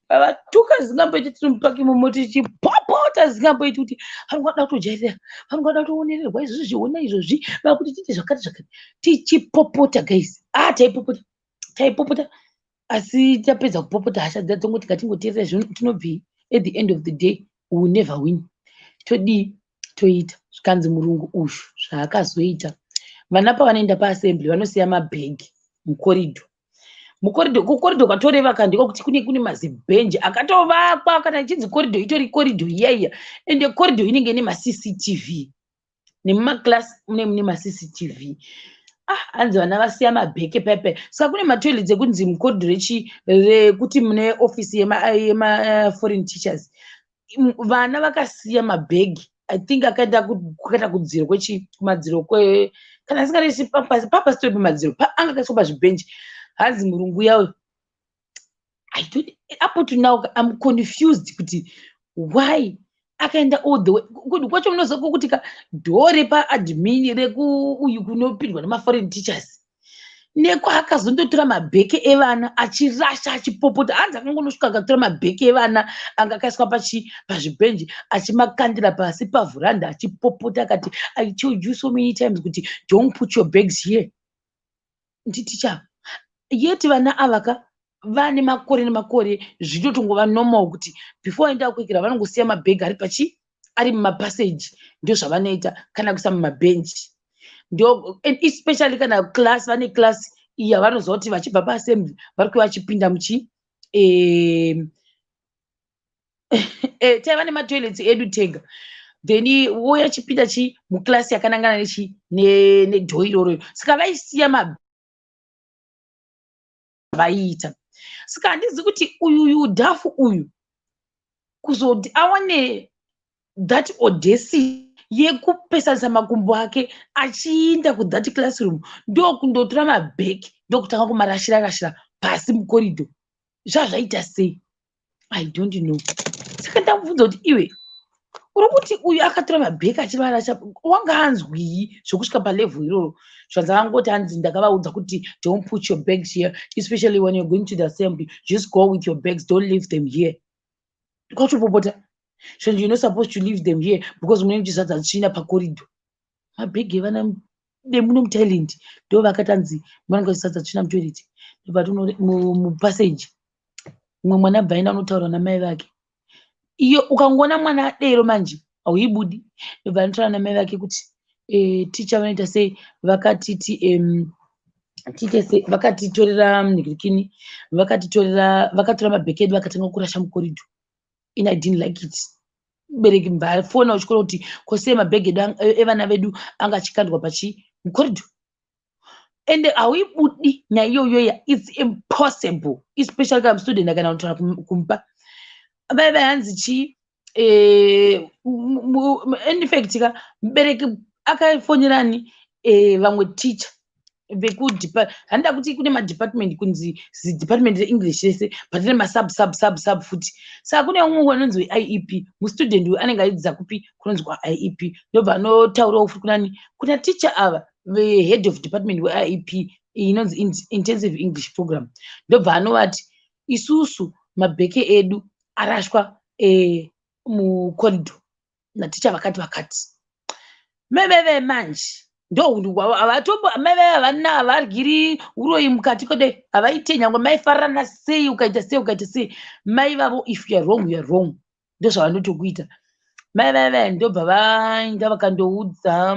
vatuka zvisingamboiti tiri mupaki momo, tichipopota zvisingamboiti kuti vanhu vada kutojairira, vanhu vada kutoonererwa izvozvi, zviona izvozvi vakuti tiite zvakati zvakati, tichipopota. Guys, ah, taipopota, taipopota. Asi tapedza kupopota, hasha dza dzongoti ngatingoteerera zvino tinobvei? At the end of the day we will never win. Todii? Toita zvikanzi murungu uyu zvaakazoita, vana pavanoenda paassembly vanosiya mabhegi mukoridho. Mukoridho, kukoridho kwatoreva ka ndiko kuti kune mazibhenji akatovakwa. Kana ichinzi koridho, itori koridho iya iya, ende koridho inenge ine maCCTV, nemumaklasi mune maCCTV. Ah, hanzi vana vasiya mabheke paipai. Saka kune matoilets ekunzi mukoridho rechi rekuti mune ofisi yemaforeign teachers, vana vakasiya mabhegi. I think akaenda kwakaita kudziro kwechi kumadziro kwe kana asingaresi papasitori pamadziro, anga akaiswa pazvibhenji. Hanzi murungu uya, I don't, up to now I'm confused kuti why akaenda all the way kwacho. Munoziva kuti ka door repaadmin rekuuyu kunopindwa nemaforeign teachers nekwaakazondotora mabheke evana achirasha, achipopota. Hanzi akangonosvika akatora mabheke evana anga akaiswa pazvibhenji, achimakandira pasi pavhuranda, achipopota akati, "I told you so many times kuti don't put your bags here." Nditicha yeti vana ava ka vane makore nemakore, zvinotongova normal kuti before aenda kukwekera vanongosiya mabhegi ari pachi ari mumapassage. Ndo zvavanoita, kana kuisa mumabhenji. Ndo and especially kana class, vane class iya vanoziva kuti vachibva paassembly vari kuva vachipinda muchi taiva nematoilets edu tega, then wouya chipinda chi muklasi yakanangana nechi nedoor iroro. Saka vaisiya vaiita. Saka handizi kuti uyu dhafu uyu kuzoti awane that audacity yekupesanisa makumbo ake achiinda kuthat classroom, ndokundotora mabheki, ndokutanga kumarashira rashira pasi mukoridho, zvazvaita sei, I don't know. Saka ndamubvunza kuti, "Iwe uri kuti uyu akatora mabheki achivarasha, wanga anzwii zvokusvika palevel iroro?" Zvanzi angoti, hanzi, "Ndakavaudza kuti don't put your bags here, especially when you're going to the assembly. Just go with your bags, don't leave them here." Kwatopopota zvanzi, "You're not supposed to leave them here because munenge muchizadza tsvina pakoridho." Mabhegi evana vemuno muThailand ndo vakatanzi vanenge vachizadza tsvina mutoilet mupassage. Mumwe mwana abva aenda unotaura namai vake. Iyo ukangoona mwana adero manje hauibudi. Ndobva anotaura namai vake kuti ticha vanoita sei, vakatiti tiite sei, vakatitorera nhirikini, vakatitorera, vakatora mabheki edu, vakatanga kurasha mukoridho. In I didn't like it. Mubereki mbafona uchikoro kuti kosei mabhegi edu evana vedu anga achikandwa pachi mukoridho. Ende hauibudi nyaya iyoyoya, it's impossible, especially kana mustudent akaenda kunotaura kumba. Vai hanzi chii, in fact ka mubereki akafonerani vamwe teacher vekudepa handida kuti kune madepartment, kunzi zidepartment reEnglish rese, but rine masub sub sub sub futi. Saka kune umwe anonzi weIEP. Mustudent uyu anenge aidzidza kupi? Kunonzi kwaIEP. Ndobva anotaurawo futi kunani, kuna ticha ava vehead of department weIEP inonzi Intensive English Program. Ndobva anovati, "Isusu mabheke edu arashwa mukoridho naticha vakati vakati." Meveve manje. Ndohavatombo amai vaya havana, havaryiri uroyi mukati kode, havaite. Nyangwe maifarana sei, ukaita sei, ukaita sei, mai vavo, if you are wrong, you are wrong. Ndozvavanotokuita mai vaya. Vaya ndobva vaenda vakandoudza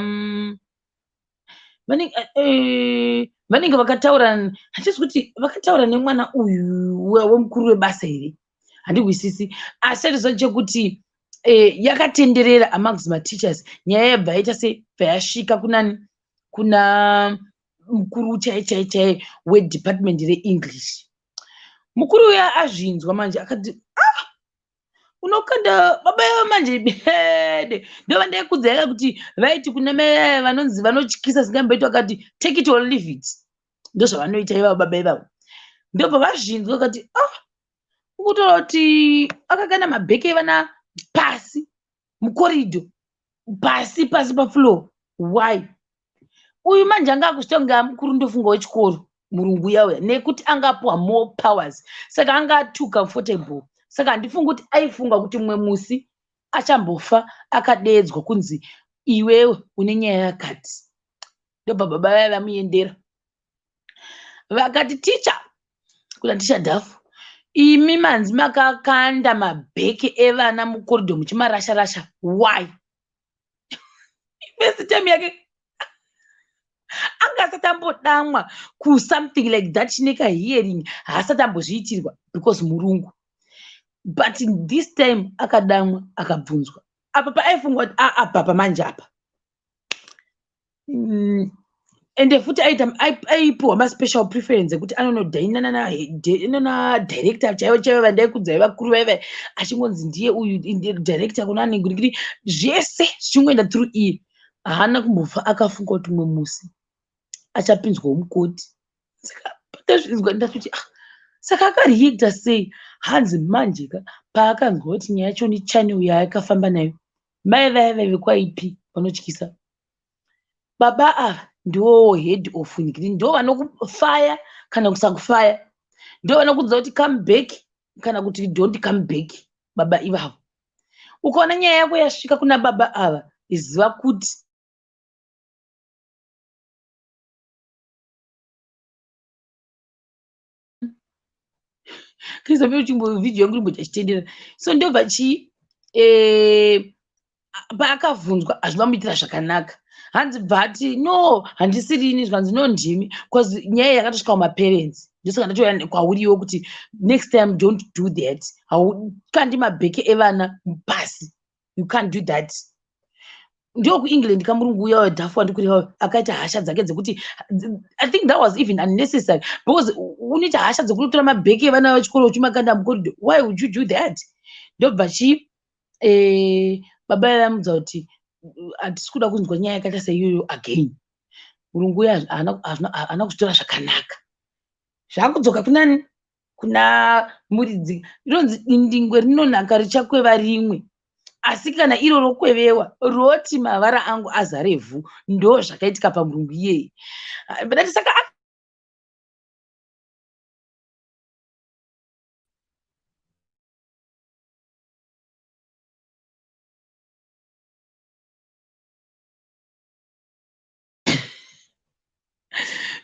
vanenge vakataura. Handisi kuti vakataura nemwana uyu wemukuru webasa here, handihwisisi. Asi chatizo chekuti yakatenderera amongst mateachers nyaya, yabva yaita sei, bva yasvika kunani? Kuna mukuru chai chai chai wedepartment reEnglish. Mukuru uya azvinzwa manje, akati, "Ah, unokanda baba yavo manje hede." Ndova ndaikudzai kuti vaiti kuna mai vanonzi vanotyisa singamboitwa, akati, "Take it or leave it." Ndozvavanoita ivavo baba ivavo. Ndobva vazvinzwa, akati, "Ah, ukutora kuti akakanda mabheke evana pasi mucorridor, pasi pasi pafloor, why?" Uyu manje anga akuzvita kunge amukuru, ndofunga wechikoro, murungu uya uya, nekuti anga apuwa more powers, saka anga too comfortable. Saka handifungi kuti aifunga kuti mumwe musi achambofa akadeedzwa kunzi, "Iwewe une nyaya yakati." Ndobva baba vaya vamuendera, vakati, "Ticha," kuna Ticha Dhafu, "imi manzi makakanda mabheke evana mucorridor muchimarasha rasha, why?" First time yake anga asati ambodamwa kusomething like that, chine kahearing, haasati ambozviitirwa because murungu. But this time akadamwa, akabvunzwa. Apa paaifunga kuti apapa manje apa, ende futi aipiwa maspecial preference ekuti anonodhainana nadirector chaivo chaivo vandaikudzai, vakuru vaiva, achingonzi ndiye uyu director kuna ningirikiri, zvese zvichingoenda through iye. Haana kumbofa akafunga kuti mumwe musi achapinzwawo mukoti. Saka patazvinzwa ndatoti, "Ah, saka akareacta sei?" Hanzi manje ka, paakanzwa kuti nyaya yacho nechannel yaakafamba nayo, mai vaya vaive kwaipi vanotyisa baba ava, ndo head of ngiri, ndo vanokufaya kana kusakufaya, ndo vanokudza kuti come back kana kuti don't come back. Baba ivavo, ukaona nyaya yako yasvika kuna baba ava, ziva kuti vhidhiyo yangu rimboita ichitenderera. So ndobva chii, paakabvunzwa hazvina muitira zvakanaka. Hanzi bvati, "No, handisirini." Zvikanzi, "No, ndimi, because nyaya yakatosvika kumaparents. Ndosaka ndatouya kwauriwo kuti next time don't do that. Haukandi mabheke evana pasi, you can't do that." NdokuEngland kamurungu uya wedhafu wandikureva akaita hasha dzake dzekuti I think that was even unnecessary, because unoita hasha dzekunotora mabheke evana vechikoro uchimakanda mucorridor, why would you do that? Ndobva chi baba vamudza kuti hatisi kuda kunzwa nyaya yakaita seiyoyo again. Murungu uya haana kuzvitora zvakanaka. Zvakudzoka kunani? Kuna muridzi. Rinonzi dindingwe rinonaka richakweva rimwe, asi kana iro rokwevewa roti mavara angu azare vhu. Ndo zvakaitika pamurungu iyeye. Ndati saka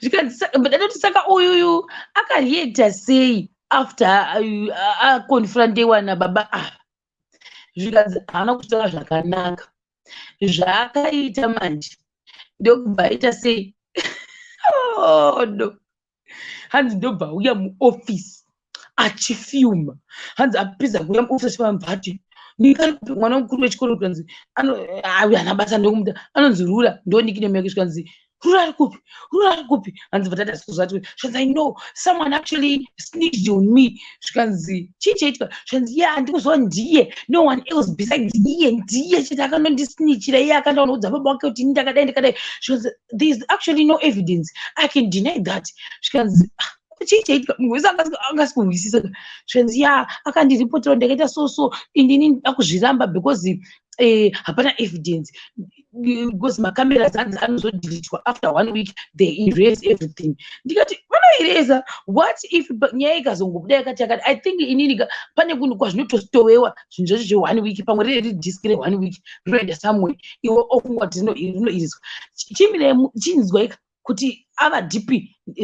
zvikanzi, saka uyuyu akareacta sei after aconfrontewa nababa ava? Zvikanzi haana kutora zvakanaka. Zvaakaita manje, ndokubva aita sei? Oh, no. Hanzi ndobva auya muofisi achifuma. Hanzi apedza kuuya muofisi, vamubva ati, "Mwana mukuru wechikoro," kanzi haana basa, ndokumuta anonzi Rura, ndo nickname yake. Zvikanzi, "Rura ari kupi? Rura ari kupi?" Hanzi vatati asikuzvati. Zvikanzi, "I know someone actually snitched on me." Zvikanzi, "Chii chaitika?" Zvikanzi, "Yeah, handikuziva, ndiye, no one else besides iye, ndiye chete akanondisnitchira. Iye akandaonoudza baba wake kuti ndakadai ndakadai." Zvikanzi, "There is actually no evidence, I can deny that." Zvikanzi, "Ah, chii chaitika?" Munhu wese angasi kuhwisisa. Zvikanzi, "Ya, akandiripotera ndakaita so so, indini ndakuzviramba because Hapana evidence because macameras anzi anozodeletwa after one week. They erase everything. Ndikati vanoerasa? What if nyaya ikazongobuda yakati yakati? I think inini pane kunhu kwazvinotostowewa zvinhu zvacho zveone week, pamwe riri disk reone week rinoenda somewhere, iwe ofunga kuti rinoiriswa. Chimire, chinzwaika kuti ava deep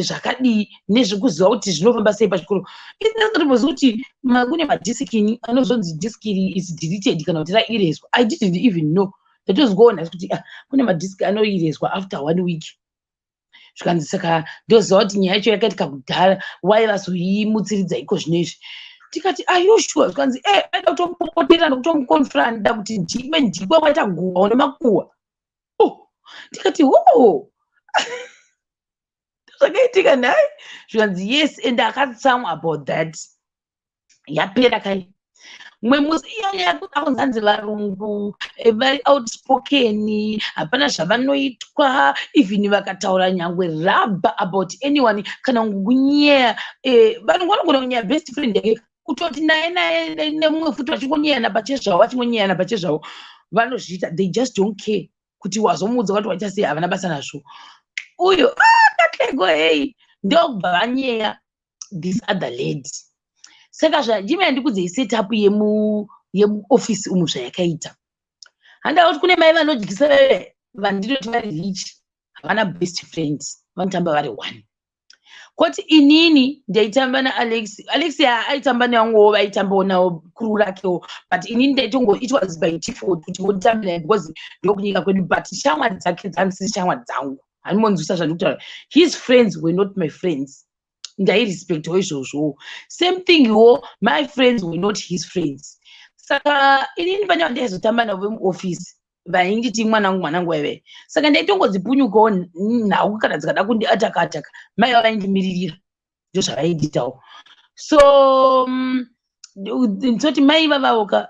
zvakadii nezvekuziva kuti zvinofamba sei pachikoro. Isinatomboziva kuti kune madhisikini anozonzi disk iri is deleted kana kuti raeraswa. I didn't even know. Ndatozgoona kuti, ah, kune madhiski anoeraswa after one week. Zvikanzi saka ndoziva kuti nyaya yacho yakaitika kudhara, wai vazoimutsiridza iko zvino izvi? Tikati, "Are you sure?" Zvikanzi, "E, aida kutomupopotera nokutomuconfronta kuti ndikwe ndikwe waita guhwa une makuhwa." Oh, ndikati, "Ho, zvakaitika nhai?" Zvikanzi, "Yes," and akatsamwa about that. Yapera kai. Mumwe musi iyanya akunzanzi varungu vari outspoken, hapana zvavanoitwa, even vakataura nyangwe rubbish about anyone kana kunyeya. Vanhu vanogona kunyeya best friend yake, kutoti naye naye nemumwe futi vachingonyeyana pachezvavo, vachingonyeyana pachezvavo. Vanozviita, they just don't care kuti wazomuudza kuti waita sei, havana basa nazvo. Uyo Katlego, hei, ndokubva vanyeya this other lady. Saka zvandime ndikudzei setup yemuofisi umu zvayakaita. Handaa kuti kune mai vanodyisa veve vandinoti vari rich, havana best friends, vanotamba vari one. Kwoti inini ndaitamba naAlex. Alex aitamba nevamwewo, vaitambawo navo crew rakewo, but inini ndaitongo, it was by default kuti ngotitambe naye because ndokunyika kwedu, but shamwari dzake dzandisiri shamwari dzangu. Handimonzwisa zvandikutaura? His friends were not my friends. Ndairespectawo izvozvowo. Same thing wo, my friends were not his friends. Saka inini pane vandaizotamba navo vemuofisi vainditi mwanangu, mwanangu vaive. Saka ndaitongodzipunyukawo nhau kana dzikada kundiataka ataka, mai vavaindimiririra, ndozvavainditawo. So ndinoti mai vavavoka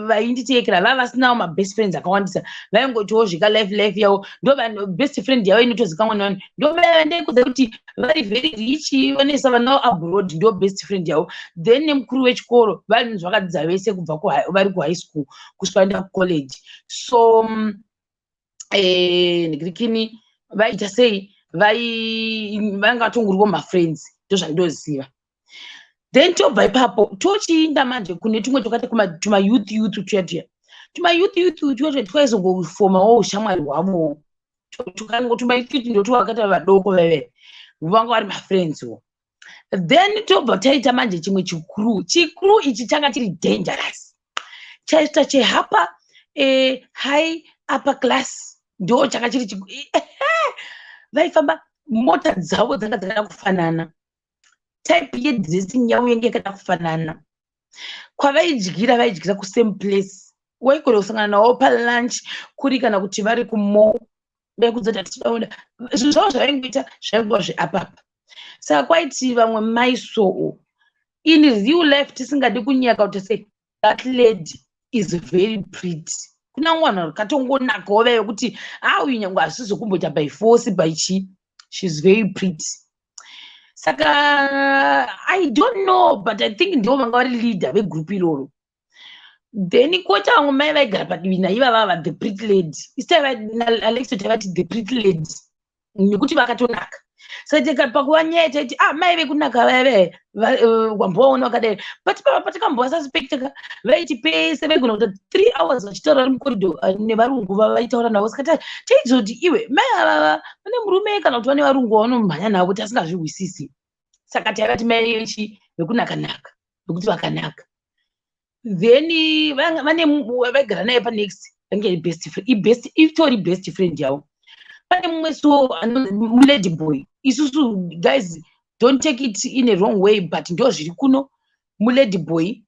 vainditeekera vava vasinawo mabest friends akawandisa, vaingotiwo zvika life life yavo. Ndo best friend yavo inotozikamwa nevanhu, ndo vandaikudza kuti vari very rich, vanoisa vana abroad, ndo best friend yavo. Then nemukuru wechikoro, vanhu zvakadzidza vese kubva vari kuhigh school kusvika vaenda kucollege. So ndikirikini vaita sei, vanga vatongoriwo mafriends, ndozvandoziva. Then tobva ipapo tochiinda manje kune tumwe twakaita tumayouth youth tuya tuya, tumayouth youth tuya tuya twaizongofomawo ushamwari hwavowo. Tumayouth youth ndotwakaita vadoko veve vanga vari mafriends wo. Then tobva taita manje chimwe chicrew. Chicrew ichi changa chiri dangerous, chaita chehapa high upper class. Ndo changa chiri, vaifamba mota dzavo dzanga dzakada kufanana, type yedressing yavo yange yakada kufanana, kwavaidyira vaidyira kusame place, waigona kusangana navo palunch kuri kana kuti vari kumall. Vaikudza kuti hatitodaona zvinhu zvavo zvavaingoita zvaingova zveapapa. Saka kwaiti vamwe mai soo, in real life, tisingadi kunyaka kuti sei, that lady is very pretty. Kuna mwana katongonakawo vaive kuti a uyu nyange hazvizokumboita by force by chi, she's very pretty. Saka I don't know, but I think ndivo vanga vari leader vegroup iroro. Then kocha vamwe mai vaigara padivi naivavava the pretty lady. Isi Alex taivati the pretty lady nekuti vakatonaka. Saka pakuva nyaya taiti, "Ah, mai vekunaka vaya vaya, wambovaona vakadai." But pava patakambovasuspecta, vaiti pese vaigona kuita 3 hours vachitaura vari mucorridor nevarungu vavaitaura navo. Saka taizoti, "Iwe, mai avava vane murume kana kuti vane varungu vanomhanya navo?" Tasingazvihwisisi. Saka taivati mai vechi vekunaka-naka nekuti vakanaka. Then vane vaigara naye panext, vange best friend, itori best friend yavo. Pane mumwe so mulady boy. Isusu, guys, don't take it in a wrong way, but ndo zviri kuno, mulady boy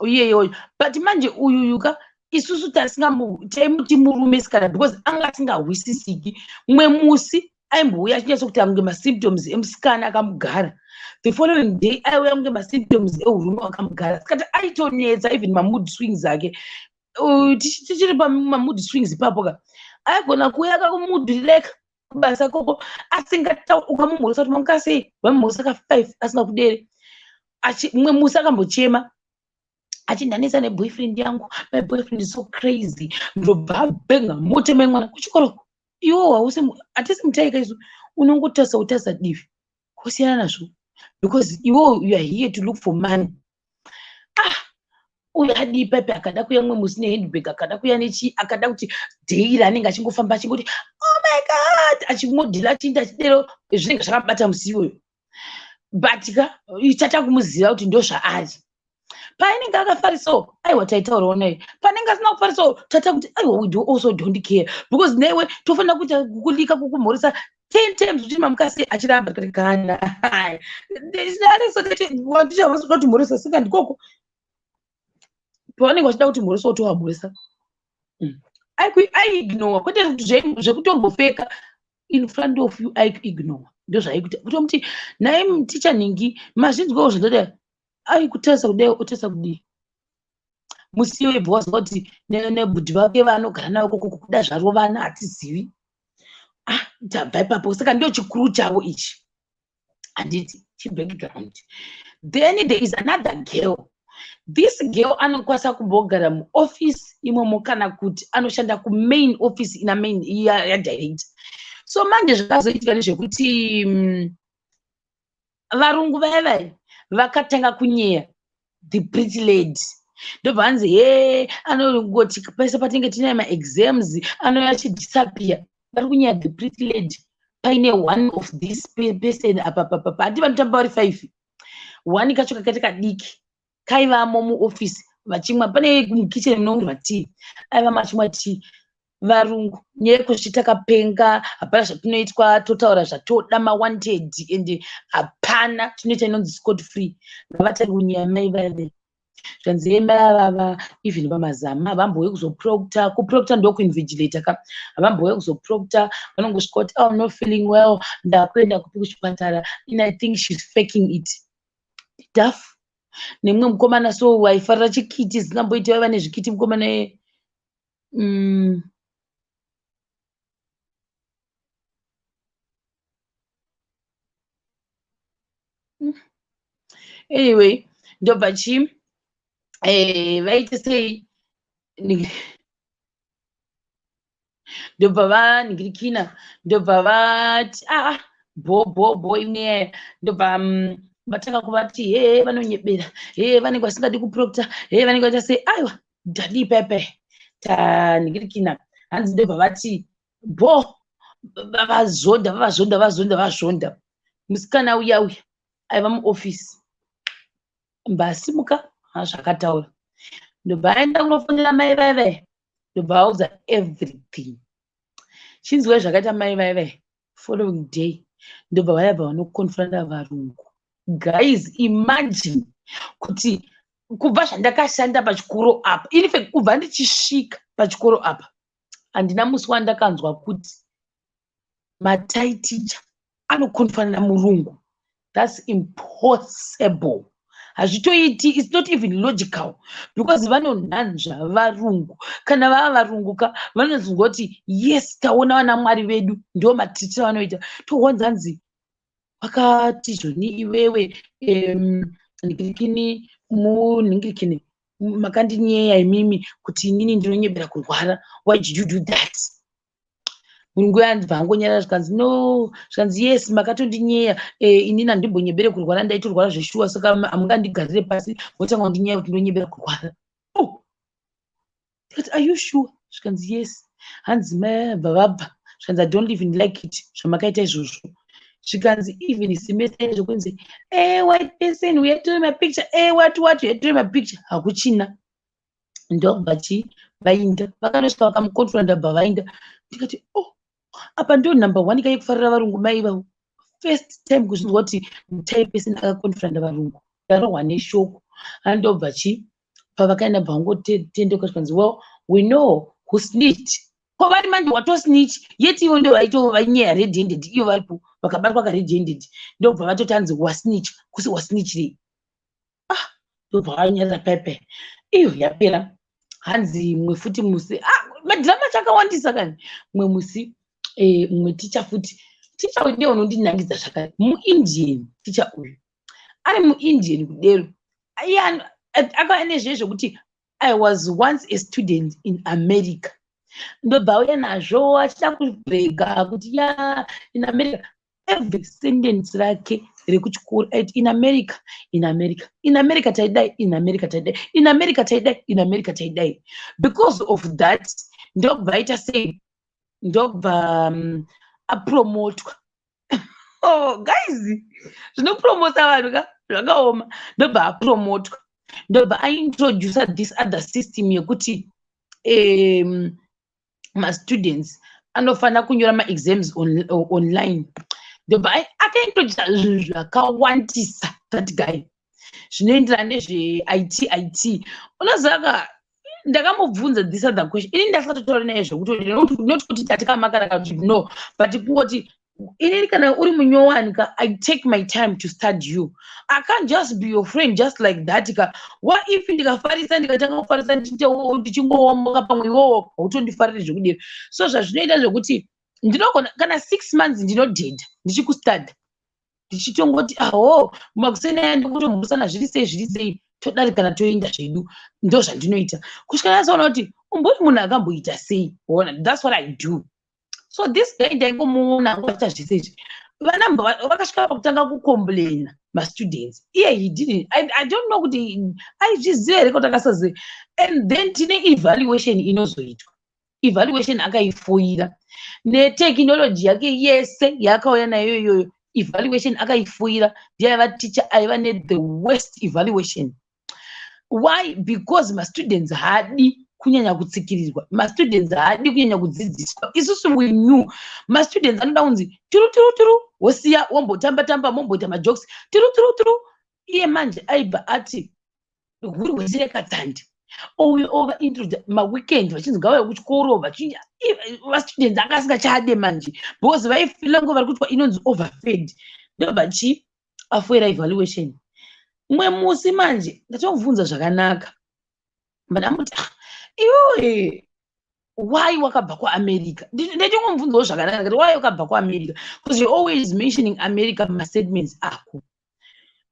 iyeyoyo. But manje uyuyuka isusu taimuti murume sikana because anga asingahwisisiki. Mumwe musi aimbouya achinyatso kunge masymptoms emusikana akamugara, the following day aiuya kunge masymptoms eurume akamugara. Sikati aitonetsa, even mamood swings ake. Tichiri pamamood swings ipapo ka, aigona kuuya akakumudhileka kubasa koko asingatauri. Ukamumhoresa kuti mamuka sei, vamumhoresa ka5 asingakudere. Mumwe musi akambochema. Achindanetsa neboyfriend yangu. My boyfriend is so crazy. Ndobva abhenga mota mai mwana kuchikoro. Iwo hausi, hatisi mutaika isu. Unongotarisa utarisa divi, wosiyana nazvo, because iwo you are here to look for money. Ah, uyu adii paipi? Akada kuya mumwe musi nehandbag, akada kuya nechi, akada kuti daily anenge achingofamba achingoti, "Oh my God," achimodhila, achiinda achidero. Zvinenge zvakamubata musi iwoyo, but ka tata kumuziva kuti ndo zvaari. Paanenge akafarisawo, aiwa, taitaurawo naye. Panenge asina kufarisawo, tata kuti aiwa, we do also don't care, because newe tofanira kuita kukulika, kukumhoresa 10 times kuti mamuka sei, achiramba. Tikati kana tichavasida kuti mhoresa, saka ndikoko pavanenge vachida kuti mhoresa, wotovamhoresa. Aiignore, kwete kuti zvekutombofeka in front of you. Aiignore, ndozvaikuita. Kutomuti, "Nai ticha nhingi, mazvinzwawo zvandada?" Aikutarisa kudai, otarisa kudii. Musi iyoyo bva waziva kuti nebhudhi vake vaanogara navo koko, kuda zvaro vana hatizivi. Ah, tabva ipapo. Saka ndo chikuru chavo ichi, handiti? Chibackground. Then there is another girl. This girl anokwanisa kumbogara muoffice imomo, kana kuti anoshanda kumain office, ina main yadirector. So manje zvakazoitika ndezvekuti varungu vaya vaya vakatanga kunyeya the pretty lady. Ndobva hanzi, he, anongoti pese patinenge tine maexams anouya achidisappear. Vari kunyeya the pretty lady paine one of this person apa papapa. Handi vanotamba vari five? One kacho kakaita kadiki, kaivamo muofisi vachimwa, pane mukitchen munonwirwa tii, aivamo achimwa tii. Varungu nyaya takapenga, hapana zvatinoitwa, totaura zvatoda, mawanted, and hapana tinoita inonzi scot free. Ngavatari kunyeya mai vave. Zvanzi mai avava even pamazama havambouye kuzoproctor. Kuproctor ndokuinvigilata ka. Havambouye kuzoproctor, vanongosvika kuti, "Oh, I'm not feeling well, ndakuenda kupi, kuchipatara." In I think she's faking it. Daf nemumwe mukomana so waifarira chikiti, zingamboiti vaiva nezvikiti mukomana. Anyway, ndobva chi vaite sei, ndobva vanhingirikina, ndobva vati, aa, bo bo bo imwe yaya. Ndobva vatanga kuvati, he, vanonyebera, he, vanenge vasingadi kuproctor, he, vanenge vaita sei. Aiwa, dhadii pepe tanhingirikina. Hanzi ndobva vati bo, vavazonda, vavazonda, vazonda, vazonda musikana uya uya aiva muofisi. Mbasimuka zvakataura, ndobva aenda kunofonera mai vaive, ndobva vaudza everything. Chinzwai zvakaita mai vaive. Following day ndobva vayabva vanoconfronta varungu. Guys, imagine kuti kubva zvandakashanda pachikoro apa, in fact kubva ndichisvika pachikoro apa, handina musi wandakanzwa kuti maThai teacher anoconfronta murungu. That's impossible, hazvitoiti. It's not even logical, because vanonhanzva varungu. Kana vava varungu ka, vanozonzwa kuti, "Yes, taona vana mwari vedu." Ndo matichira vanoita. Towanzanzi vakati zvoni, iwewe nhingirikini, munhingirikini, makandinyeya imimi kuti inini ndinonyebera kurwara. Why did you do that? Murungu uya angonyarara. Zvikanzi, "No." Zvikanzi, "Yes, makatondinyeya. Inini handimbonyebere kurwara, ndaitorwara zveshuwa, saka hamungandigarire pasi motanga kundinyeya kuti ndonyebera kurwara." Oh, ndikati, "Are you sure?" Zvikanzi, "Yes." Hanzi mai vabva vabva. Zvikanzi, "I don't even like it zvamakaita izvozvo." Zvikanzi even semester zvokunzi, "E, white person, uyatore mapicture, e, what what, uyatore mapicture," hakuchina. Ndobva chi vainda, vakanosvika vakamuconfronta, bva vainda. Ndikati, "Oh, apa ndo number one kaikufarira varungu mai ivavo." First time kuzvinzwa kuti Thai person akaconfronta varungu. Ndarohwa neshoko. Andobva chi pavakaenda, bva vangotendeuka. Zvikanzi, "Well, we know who snitched." Kwavari manje watosnitch, yet ivo ndo vainyeya red handed. Iyo varipo vakabatwa ka red handed, ndobva vatoti hanzi wasnitch. Kusi wasnitchirei? Ah, ndobva vanyarara pepe, iyo yapera. Hanzi mumwe futi musi, ah, madhirama achakawandisa kani. Mumwe musi, mumwe ticha futi, ticha uyu ndiye unondinangidza zvakare, muIndian. Ticha uyu ari muIndian kudero, iye Akava nezve zvekuti, "I was once a student in America." Ndobva auya nazvo achida kubrega kuti, "Ya, in America." Every sentence rake rekuchikoro aiti, "In America, in America, in America taidai, in America taidai, in America taidai, in America taidai." Because of that, ndobva aita sei? Ndobva apromotwa. Oh guys, zvinopromota vanhu ka zvakaoma. Ndobva apromotwa, ndobva aintroduca this other system yekuti mastudents anofanira kunyora maexams online. Ndobva akaintroduca zvinhu zvakawandisa, that guy, zvinoenderana nezveIT. IT, unoziva ka, ndakamubvunza this other question. Ini ndasatotaura naye zvekuti, not kuti tatikamakana kuti no, but kungoti inini kana uri munyowani ka, I take my time to study you. I can't just be your friend just like that ka. What if ndikafarisa, ndikatanga kufarisa ndichingowomoka, pamwe iwowo hautondifariri zvekudero? So zvazvinoita zvekuti ndinogona kana 6 months ndinodhedha ndichikustadha, ndichitongoti, "Aho, makuseni aya ndikutomhusana, zviri sei, zviri sei?" Todarikana, toenda zvedu. Ndo zvandinoita kusvika ndazoona kuti umbori munhu akamboita sei. Ona, that's what I do. So this guy, ndaingomuona angoita zvese izvi. Vana vakasvika pakutanga kucomplaina, mastudents. Iye he didn't, I don't know kuti aizviziva here kuti akasaziva. And then tine evaluation inozoitwa. Evaluation akaifoira netechnology yake yese yaakauya nayo iyoyo. Evaluation akaifoira. Ndiaiva teacher aiva nethe worst evaluation. Why? Because mastudents haadi kunyanya kutsikirirwa, mastudents haadi kunyanya kudzidziswa. Isusu we knew mastudents anoda kunzi turu turu turu, wosiya wombotamba tamba, momboita majokes, turu turu turu. Iye manje aibva ati huri hwesirekatsandi, ouya ova introduce maweekend, vachinzi ngavauye kuchikoro. Vastudents anga asingachade manje because vaifila ngo vari kuitwa inonzi overfed. Ndobva chi afoira evaluation. Mumwe musi manje ndatomubvunza zvakanaka, ndamuti, "Ah, iwewe why wakabva kuAmerica?" Ndachingomubvunzawo zvakanaka ndikati, "Why wakabva kuAmerica? Because you're always mentioning America mumastatements ako."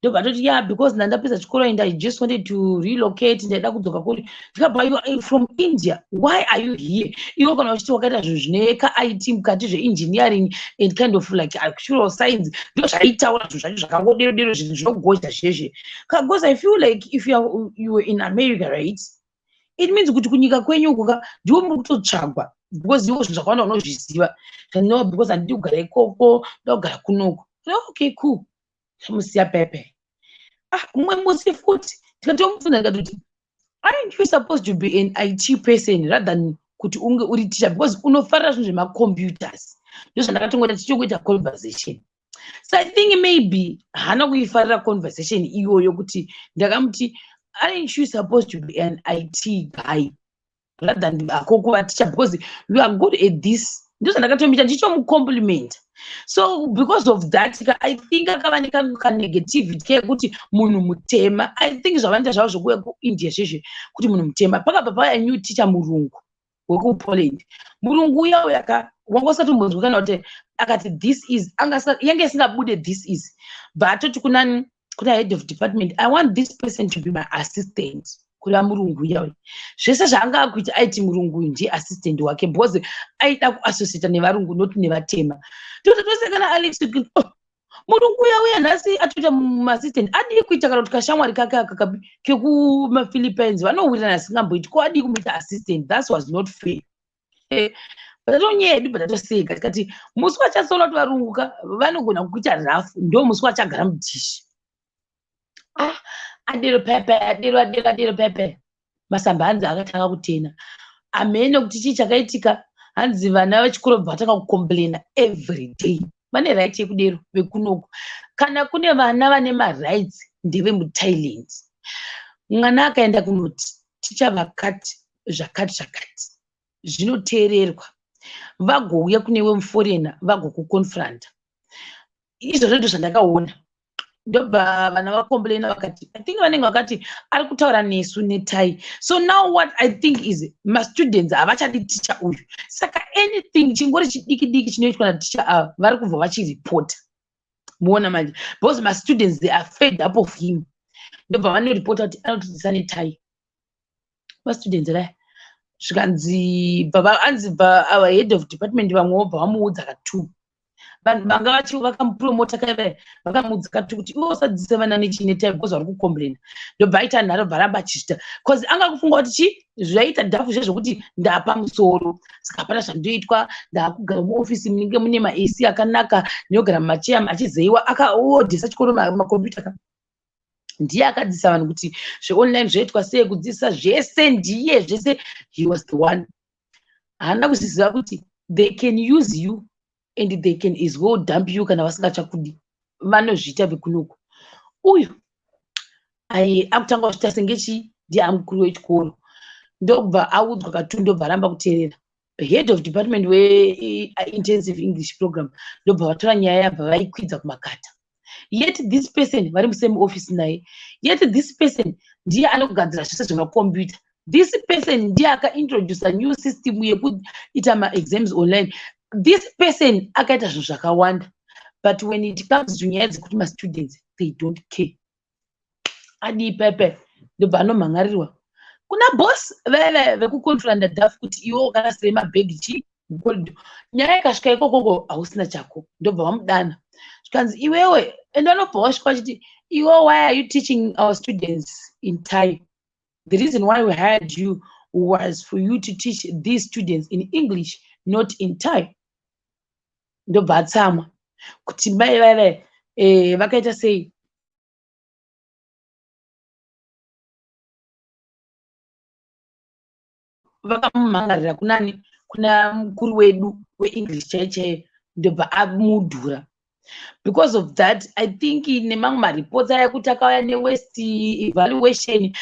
Ndobva toti, "Yeah, because ndandapedza chikoro and I just wanted to relocate, ndaida kudzoka kuri." Ndikabva, "You are from India, why are you here? Iwe kana uchiti wakaita zvinhu zvine kaIT mukati, zveengineering and kind of like actual science." Ndo zvaitaura zvinhu zvacho zvakangodero dero, zvinhu zvinogozha zvezve, because I feel like if you were in America, right, it means kuti kunyika kwenyu uku ka ndiwo muri kutotsvagwa, because iwo zvinhu zvakawanda unozviziva. "No, because handidi kugara ikoko, ndoda kugara kunoku." "Okay, cool." Tamusiya pepe. Ah, mumwe musi futi tikatomubvunza, ndikatoti, "Aren't you supposed to be an IT person rather than kuti unge uri teacher? Because unofarira zvinhu zvemacomputers." Ndo zvandakatongoita, tichongoita conversation. So I think maybe haana kuifarira conversation iyoyo, kuti ndakamuti, "Aren't you supposed to be an IT guy rather than hako kuva teacher? Because you are good at this." Ndo zvandakatomuita, ndichomucompliment. So because of that, I think akava nekanegativity kekuti munhu mutema. I think zvavanoita zvavo zvokuuya kuIndia zvezve kuti munhu mutema. Pakabva pauya new teacher, murungu wekuPoland. Murungu uya uya wanga usatombonzwa kana kuti akati "This is", yange isingabude "This is". Bva atoti kunani? Kuna head of department, "I want this person to be my assistant." Kureva murungu uya uya. Zvese zvaanga akuita, aiti murungu uyu ndiye assistant wake, because aida kuassociata nevarungu, not nevatema. Totose kana Alex, "Oh, murungu uya uya nhasi atoita muassistant. Adii kuita kana kuti kashamwari kake aka kekumaPhilippines vanowirirana asingamboiti ko, adii kumuita assistant? That was not fair." Patatonyaya yedu, patatoseka, tikati musi wachasoona kuti varungu ka vanogona kuita rafu, ndo musi wachagara mudhishi. Ah, adero pepe, adero, adero, adero pepe. Masamba hanzi akatanga kutena amhene kuti chii chakaitika. Hanzi vana vechikoro bva vatanga kucomplaina every day. Vane right yekudero vekunoku. Kana kune vana vane marights, ndevemuThailand. Mwana akaenda kunoti ticha vakati zvakati zvakati, zvinoteererwa. Vagouya kunewe muforeigner, vagokuconfronta. Izvozvo ndo zvandakaona. Ndobva vana vacomplaina, vakati, I think vanenge vakati ari kutaura nesu neThai. So now what I think is mastudents havachadi ticha uyu. Saka anything chingori chidiki diki chinoitwa naticha ava, vari kubva vachiripota. Muona manje, because mastudents, they are fed up of him. Ndobva vanoripota kuti anotodzidzisa neThai mastudents raya. Zvikanzi bva anzi bva our head of department vamwe vobva vamuudza ka2, vanhu vanga vachi vakamupromota kaiva vakamuudza ka2 kuti iwe usadzidzise vana nechii, neThai, because vari kucomplaina. Ndobva aita nharo, bva ramba achiita, 'cause anga kufunga kuti chi zvaita dhafu zvezvokuti ndapa musoro, saka hapana zvandoitwa, ndaakugara muofisi munenge mune maAC akanaka, ndinogara mumacheya achizeiwa. Akaodhesa chikoro makombiyuta ka, ndiye akadzidzisa vanhu kuti zveonline zvoitwa sei, kudzidzisa zvese ndiye zvese. He was the one. Haana kuziziva kuti they can use you and they can as well dump you kana vasingachakudi. Vanozviita vekunoku. Uyu akutanga kuzviita senge chii, ndiye amukuru wechikoro. Ndobva audzwa katu, ndobva aramba kuteerera. Head of department weintensive English program ndobva vatora nyaya, yabva vaikwidza kumakata. Yet this person vari musame office naye, yet this person ndiye anogadzira zvese zvemakombiyuta, this person ndiye akaintroduca new system yekuita maexams online, this person akaita zvinhu zvakawanda, but when it comes to nyaya dzekuti mastudents, they don't care. Adii pepe, ndobva anomhan'arirwa kuna boss veve vekuconfronta dhaf kuti iwe wakarasirei mabhegi chi mucorridor. Nyaya ikasvika ikokoko, hausina chako. Ndobva vamudana, zvikanzi iwewe, and vanobva vasvika vachiti, "Iwe, why are you teaching our students in Thai? The reason why we hired you was for you to teach these students in English, not in Thai." Ndobva atsamwa kuti mai vaiva vakaita sei. Vakamumhangarira kunani? Kuna mukuru wedu weEnglish chaiyo chaiyo. Ndobva amudhura. Because of that, I think nemamwe mareports aya ekuti akauya neworst evaluation,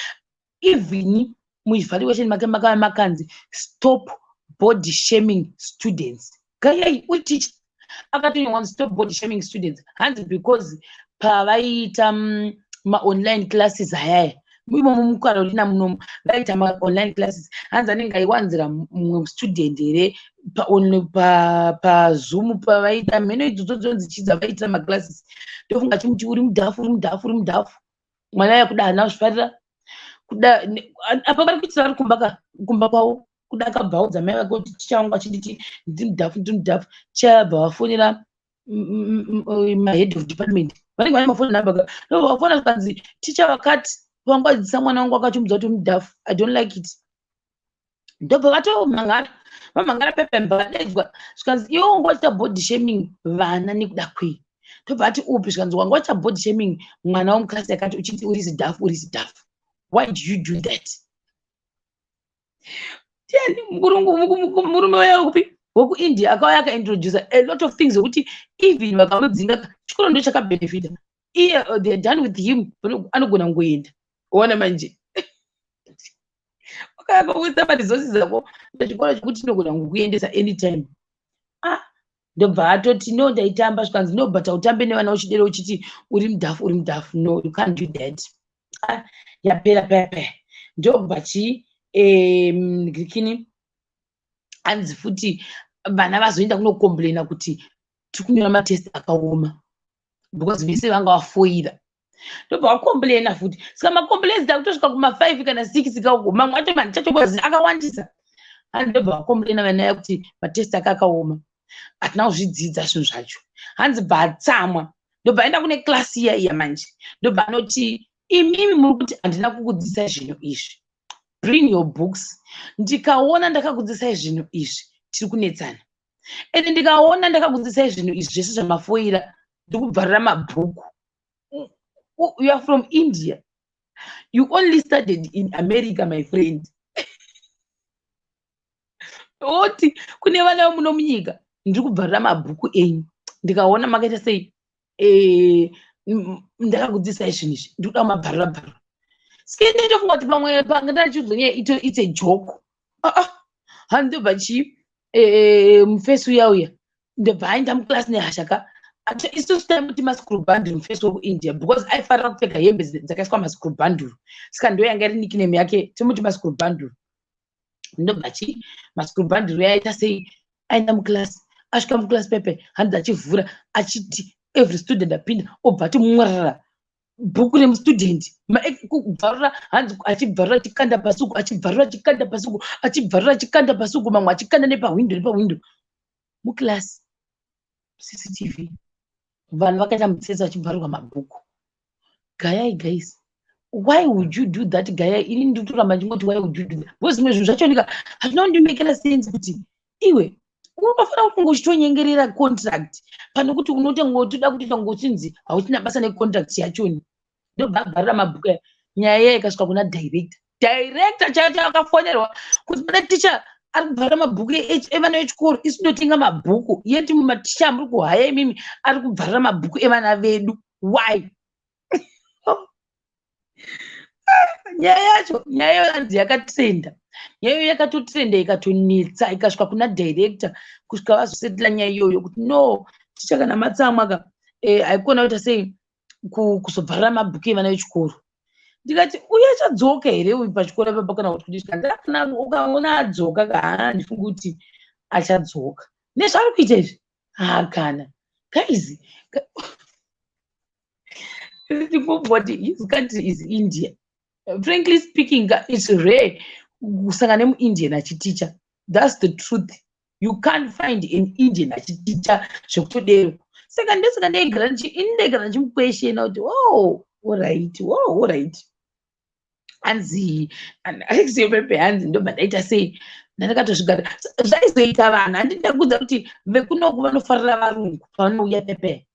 even muevaluation make makauya makanzi, "Stop body shaming students." Gayai uri teacher, akatonyorwa "Stop body shaming students." Hanzi because pavaiita maonline classes ayaya imomo muCarolina munomu, vaita maonline classes, hanzi anenge aiwanzira mumwe student here paZoom pavaita mheno idzodzo dzonzi chii dzavaitira maclasses. Ndofunga chimuti, "Uri mudhafu, uri mudhafu, uri mudhafu." Mwana yakuda haana kuzvifarira kuda apa vari kuitira vari kumba, kumba kwavo. Kuda akabva audza mai vake kuti ticha wangu achinditi ndiri mudhafu, ndiri mudhafu. Chabva vafonera mahead of department, vanenge vane mafoni number. Ndobva vafona, zvikanzi, "Ticha vakati wangu adzidzisa mwana wangu akachimuudza kuti mudhafu. I don't like it." Ndobva vatomhangara, vamhangara pepemba, vadaidzwa, zvikanzi, "Iwe wanga wachiita body shaming vana nekuda kwei?" Ndobva ati, "Upi?" Zvikanzi, "Wanga wachiita body shaming mwana womuklasi yakati uchiti uri zidhafu, uri zidhafu. Why do you do that?" Tiani murume waya wekupi, wekuIndia, akauya akaintroduca a lot of things zekuti even vakamudzinga chikoro ndo chakabhenefita iye. They are done with him, anogona kungoenda. Ona manje wakakakuisa maresources ako pachikoro chekuti tinogona kukuendesa anytime. Ah, ndobva atoti, "No, ndaitamba." Zvikanzi, "No, but hautambe nevana uchidero uchiti uri mudhafu, uri mudhafu. No, you can't do that." Ah, yapera paya paya. Ndobva chi grikini, hanzi futi vana vazoenda kunocomplaina kuti tiri kunyora matest akaoma, because vese vanga vafoira. Ndobva vacomplaina futi. Saka macomplaints takutosvika kuma5 kana 6 kauko, mamwe acho mandichatobazi akawandisa. Hanzi ndobva vacomplaina vana kuti matest aka akaoma, hatina kuzvidzidza zvinhu zvacho. Hanzi bva atsamwa, ndobva aenda kune klasi iya iya manje, ndobva anoti, "Imimi muri kuti handina kukudzidzisai zvinhu izvi. Bring your books. Ndikaona ndakakudzidzisai zvinhu izvi, tiri kunetsana. Ende ndikaona ndakakudzidzisai zvinhu izvi zvese zvamafoira, ndikubvarira mabhuku." You are from India, you only studied in America, my friend. Oti kune vana vemuno munyika, "Ndiri kubvarira mabhuku enyu. Ndikaona makaita sei, ndakakudzidzisai zvinhu izvi, ndiri kuda kumabvarura bvarura." Saka ndinotofunga kuti pamwe panga ndachiudzwa nyaya, it's a joke. Aa, hanzi ndobva chi mufesi uya uya ndobva aenda muklasi nehasha ka. Isusu taimuti mascrewbundle, mufesi wekuIndia, because aifarira kupfeka hembe dzakaiswa mascrewbundle, saka ndo yanga iri nickname yake, tomuti mascrewbundle. Ndobva chi mascrewbundle yaita sei, aenda muklasi. Asvika muklasi pepe, hanzi achivhura achiti every student apinda, obva ati mwarara. Bhuku remustudent kubvarura, hanzi achibvarura achikanda pasuku, achibvarura achikanda pasuku, achibvarura achikanda pasuku, mamwe achikanda nepahwindo, nepahwindo muclass. CCTV, vanhu vakaita mutsetse vachibvarurwa mabhuku. Gayai, guys, why would you do that? Gayai, ini ndiritoramba ndchingoti, why would you do that? Because zvimwe zvinhu zvachonika hazvina kundimekera sense kuti iwe unofanira kunge uchitonyengerera contract pane kuti unotoda kutoita kunge uchinzi hauchina basa necontract yachoni. Ndobva abvarura mabhuku aya. Nyaya iya ikasvika kuna director. Director chaicho akafonerwa kuti pane ticha ari kubvarura mabhuku evana vechikoro. Isu totenga mabhuku yeti maticha amuri kuhaya imimi ari kubvarura mabhuku evana vedu. Why? Nyaya yacho, nyaya iyoyo hanzi yakatrenda. Nyaya iyoyo yakatotrenda, ikatonetsa, ikasvika kuna director, kusvika vazosetla nyaya iyoyo kuti no, ticha, kana matsamwa ka, haikona kuita sei kuzobvarura mabhuku evana vechikoro. Ndikati, uye achadzoka here uyu pachikoro ipapa kana kuti kudii? Kana ukaona adzoka ka, haa, ndifungi kuti achadzoka nezvaari kuita izvi. Hakana, guys, ndikubva his country is India. Frankly speaking, it's rare kusangana nemuIndian achiticha. That's the truth. You can't find an Indian achiticha zvekutodero. Saka ndosaka ndaigara, ini ndaigara ndichimuquestiona kuti, oh, alright, oh, alright. Hanzi Alexio Pepe, hanzi ndobva ndaita sei, ndandakatozvigara. Zvaizoita vanhu, handida kuudza kuti vekunoku vanofarira varungu pavanouya pepe.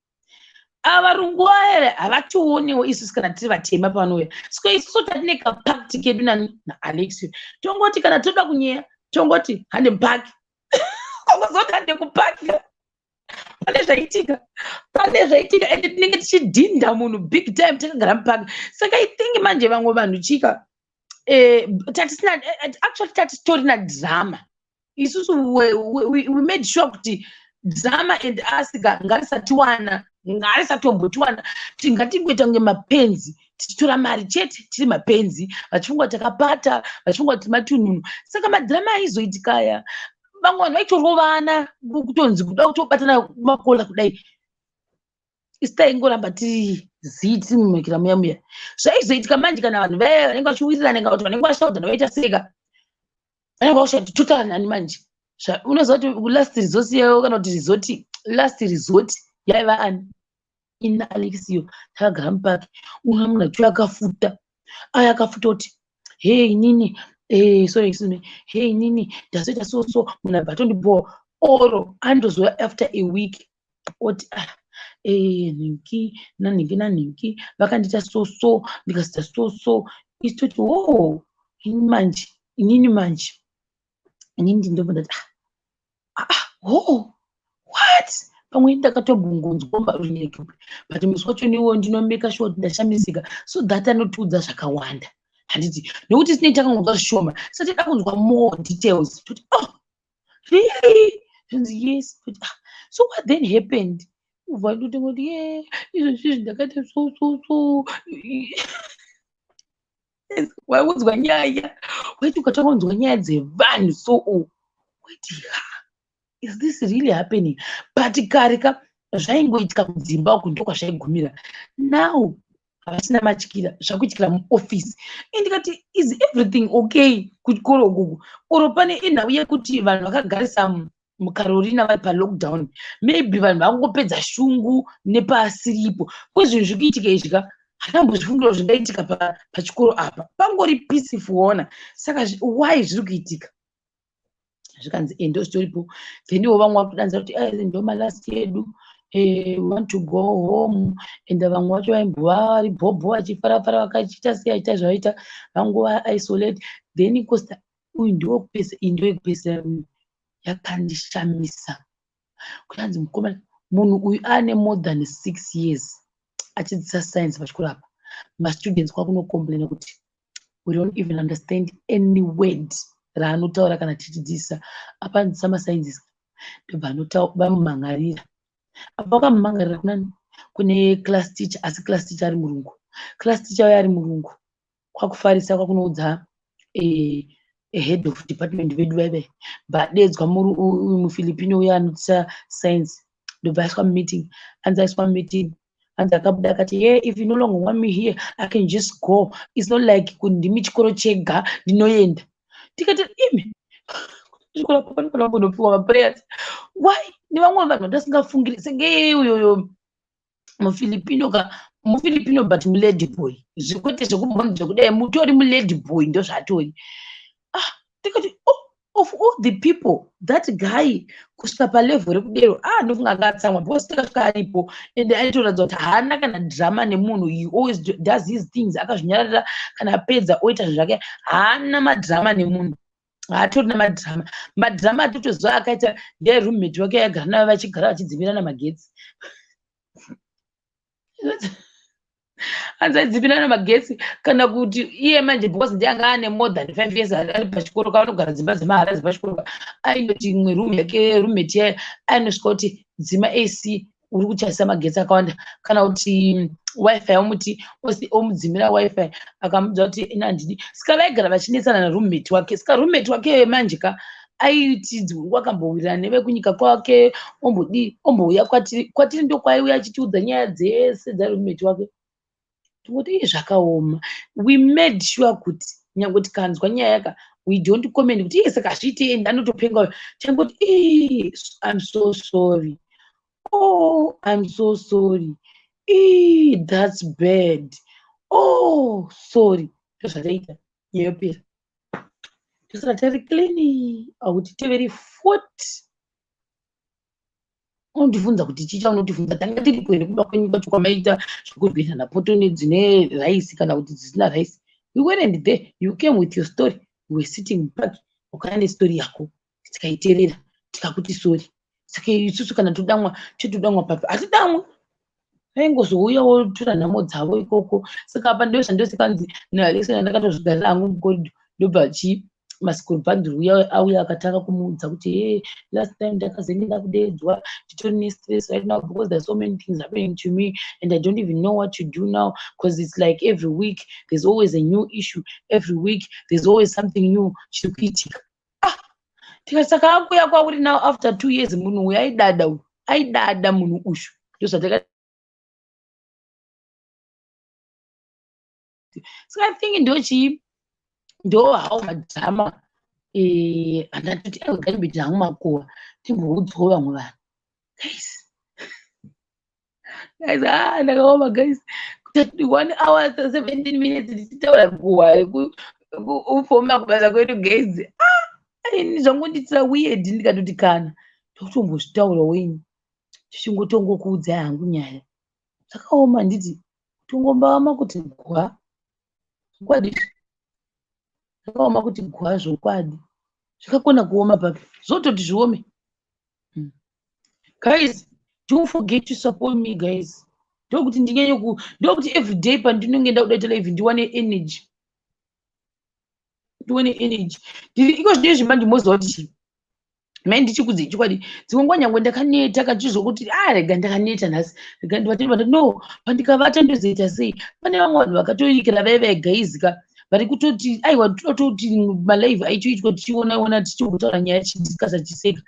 Ava varungu aya havationiwo isusu kana tiri vatema pavanouya. Saka isusu tatine kapact kedu nani, naAlexio. Tongoti kana toda kunyeya, tongoti hande mupark. Ongozoti hande kupark, pane zvaitika, pane zvaitika, ende tinenge tichidhinda munhu big time takagara mupark. Saka I think manje vamwe vanhu chika, tatisina, actually tatisitorina drama isusu. We made sure kuti drama and us ka ngarisatiwana, ngarisatombotiwana. Ngatingoita kunge mapenzi tichitora mari chete, tiri mapenzi, vachifunga kuti takapata, vachifunga kuti matununu. Saka madrama aizoitika aya, vamwe vanhu vaitorovana, kutonzi kuda kutobatana makola kudai. Isu taingoramba tiri zii, tiri mumekera muya muya. Zvaizoitika manje kana vanhu vaya vanenge vachiwirirana kana kuti vanenge vashaudhana vaita seka, vanenge vakushati totaura nani manje. Unoziva kuti last resort yayo, kana kuti resort, last resort yaiva ani? Ina Alexio takagara mupark. Una munhu achiuya akafuta aya, akafuta kuti, "Hey, inini, sorry, excuse me, hey, inini ndazoita so so." Munhu abva atondibowa oro andozouya after a week oti, "Ah, nhingi nanhingi nanhingi vakandiita so so, ndikazoita so so." Isu toti, "Oh, ini manje, inini manje, inini ndobva ndati, ah, ah, oh, what?" Pamwe ndakatombongonzwa runyerekupe, but musi wacho niwo ndinomeka sure kuti ndashamisika so that anotiudza zvakawanda, handiti? Nokuti tinenge takangonzwa zvishoma, saka tida kunzwa more details. Toti, "Oh, really?" Zvinzi, "Yes." Toti, "Ah, so what then happened?" Ubva ndotongoti, "Ye, izvozvizvi ndakaita so so so." Waiudzwa nyaya, waiti ukatanga kunzwa nyaya dzevanhu so, waiti, "Ha, is this really happening?" But kare ka zvaingoitika kudzimba uku, ndokwazvaigumira. Now havasina matyira, zvakuitikira muofisi. Indikati, is everything okay kuchikoro ukuku? Oro pane inhau yekuti vanhu vakagarisa muCarolina vari palockdown, maybe vanhu vangopedza shungu nepasiripo kwezvinhu zviri kuitika izvi ka. Handambozvifungira zvingaitika pachikoro apa, pangori peaceful ona. Saka why zviri kuitika? Zvikanzi endo zvitoripo. Then iwo vamwe vakudanza kuti ndo malast yedu, we want to go home. And vamwe vacho vaimbova vari bhobho, vachifarafara, vakachiita sei, achiita zvavaita, vangova isolate. Then costa uyu ndewekupesa, iyi ndewekupesera. Uyu yakandishamisa kutanzi mukomana, munhu uyu ane more than 6 years achidzidzisa science pachikoro apa. Mastudents kwakunocomplaina kuti, "We don't even understand any word raanotaura kana tichidzidzisa." Apa anodzidzisa masciences. Ndobva vamumhangarira. Apa vakamumhangarira kunani? Kune class teacher. Asi class teacher ari murungu. Class teacher uyo ari murungu, kwakufarisa, kwakunoudza head of department vedu vaive vadedzwa, muFilipino uyo anodzidzisa science. Ndobva aiswa mumeeting. Anzi aiswa mumeeting, Hanzi akabuda akati, "Yeah, if you no longer want me here, I can just go. It's not like ndimi chikoro chega ndinoenda." Tikati, "Imi, chikoro panofanira kumbonopiwa maprayers." Why? Nevamwe vanhu vandasingafungiri senge uyoyo muFilipino ka, muFilipino, but mulady boy, zvikwete zvekumbonzi zvekudai, mutori mulady boy, ndozvatori. Ah, tikati, "Oh, of all the people, that guy kusvika palevel rekudero." Ah, ndofunga anga atsamwa because tikasvika aripo and aitoratidza kuti haana kana drama nemunhu. He always does his things akazvinyararira, kana apedza oita zvinhu zvake, haana madrama nemunhu, haatorina madrama. Madrama atotoziva akaita nderoommate wake aigara navo, vachigara vachidzivirana magetsi. Hanzi aidzivirana magetsi, kana kuti iye manje, because ndiye anga ane more than 5 years ari pachikoro, kavanogara dzimba dzemahara dzepachikoro, ainoti imwe room yake, roommate yayo, ainosvika kuti, "Dzima AC, uri kuchaisa magetsi akawanda," kana kuti WiFi, omuti omudzimira WiFi, akamudza kuti, "Ina handidi." Saka vaigara vachinetsana naroommate wake. Saka roommate wake manje ka aiti wakambowirirana nevekunyika kwake, ombodii, ombouya kwatiri. Kwatiri ndokwaiuya achitiudza nyaya dzese dzaroommate wake. Tongoti, "Ii, zvakaoma." We made sure kuti nyange tikanzwa nyaya ka, we don't comment kuti, "Iye, saka hazviiti, ende anotopenga." Tangoti, "Ii, I'm so sorry. Oh, I'm so sorry. Ii, that's bad. Oh, sorry." Ndozvataita, nyaya yopera, tosara tari clean, hautiteveri futi. Unondibvunza kuti chii chaunotivhunza? Tanga tiripo here kumba kwenyu kwacho kwamaita zvekurwirana poto nedzine raisi kana kuti dzisina raisi? We weren't there. You came with your story. We were sitting back, ukauya nestori yako, tikaiteerera, tikakuti sorry. Saka isusu kana todamwa, totodamwa papi? Hatidamwi. Vaingozouya votora nhamo dzavo ikoko. Saka apa ndo zvandosikanzi naAlexander, ndakatozvigarira hangu mucorridor, ndobva chii, masikurubhanduru uya auya, akatanga kumuudza kuti, "Hey, last time ndakazenge ndakudedzwa, nditori nestress right now because there's so many things happening to me and I don't even know what to do now, because it's like every week there's always a new issue, every week there's always something new chiri kuitika." Ah, tikati, "Saka akuya kwauri now after 2 years?" Munhu uyu aidada, uyu aidada munhu uyu. Ndozvataka. Saka I think ndochii, ndo hawo madrama andatoti aiwa, ngatimbiti hangu makuva, timboudzawo vamwe vanhu. Guys, guys, ah, ndakaoma guys. 1 hour 17 minutes tichitaura guhwa rekufoma kubasa kwedu. Guys, ah, ini zvangonditira weird, ndikatoti kana totombozvitaurawo ini, tichingotongokuudzai hangu nyaya. Zvakaoma, handiti? Tongombama kuti gwa, zvokwadi zvakaoma kuti gwa, zvokwadi zvakakona kuoma papi, zvototi zviome. Guys, don't forget to support me, guys. Ndokuti ndinyanye ku, ndokuti everyday pandinonge ndakuda live ndiwane energy, ndiwane energy. Ndiri iko zvino izvi manje, moziva kuti chii, mai, ndichikudzei chokwadi, dzimwe nguva nyangwe ndakaneta kachizvokuti, "A, rega, ndakaneta nhasi, rega ndivate." No, pandikavata ndozoita sei? Pane vamwe vanhu vakatoikira vai vaigaizika, vari kutoti, "Aiwa, tototi malive aichoitwa tichiona ona, tichimbotaura nyaya, tichidiscussa, tichiseka."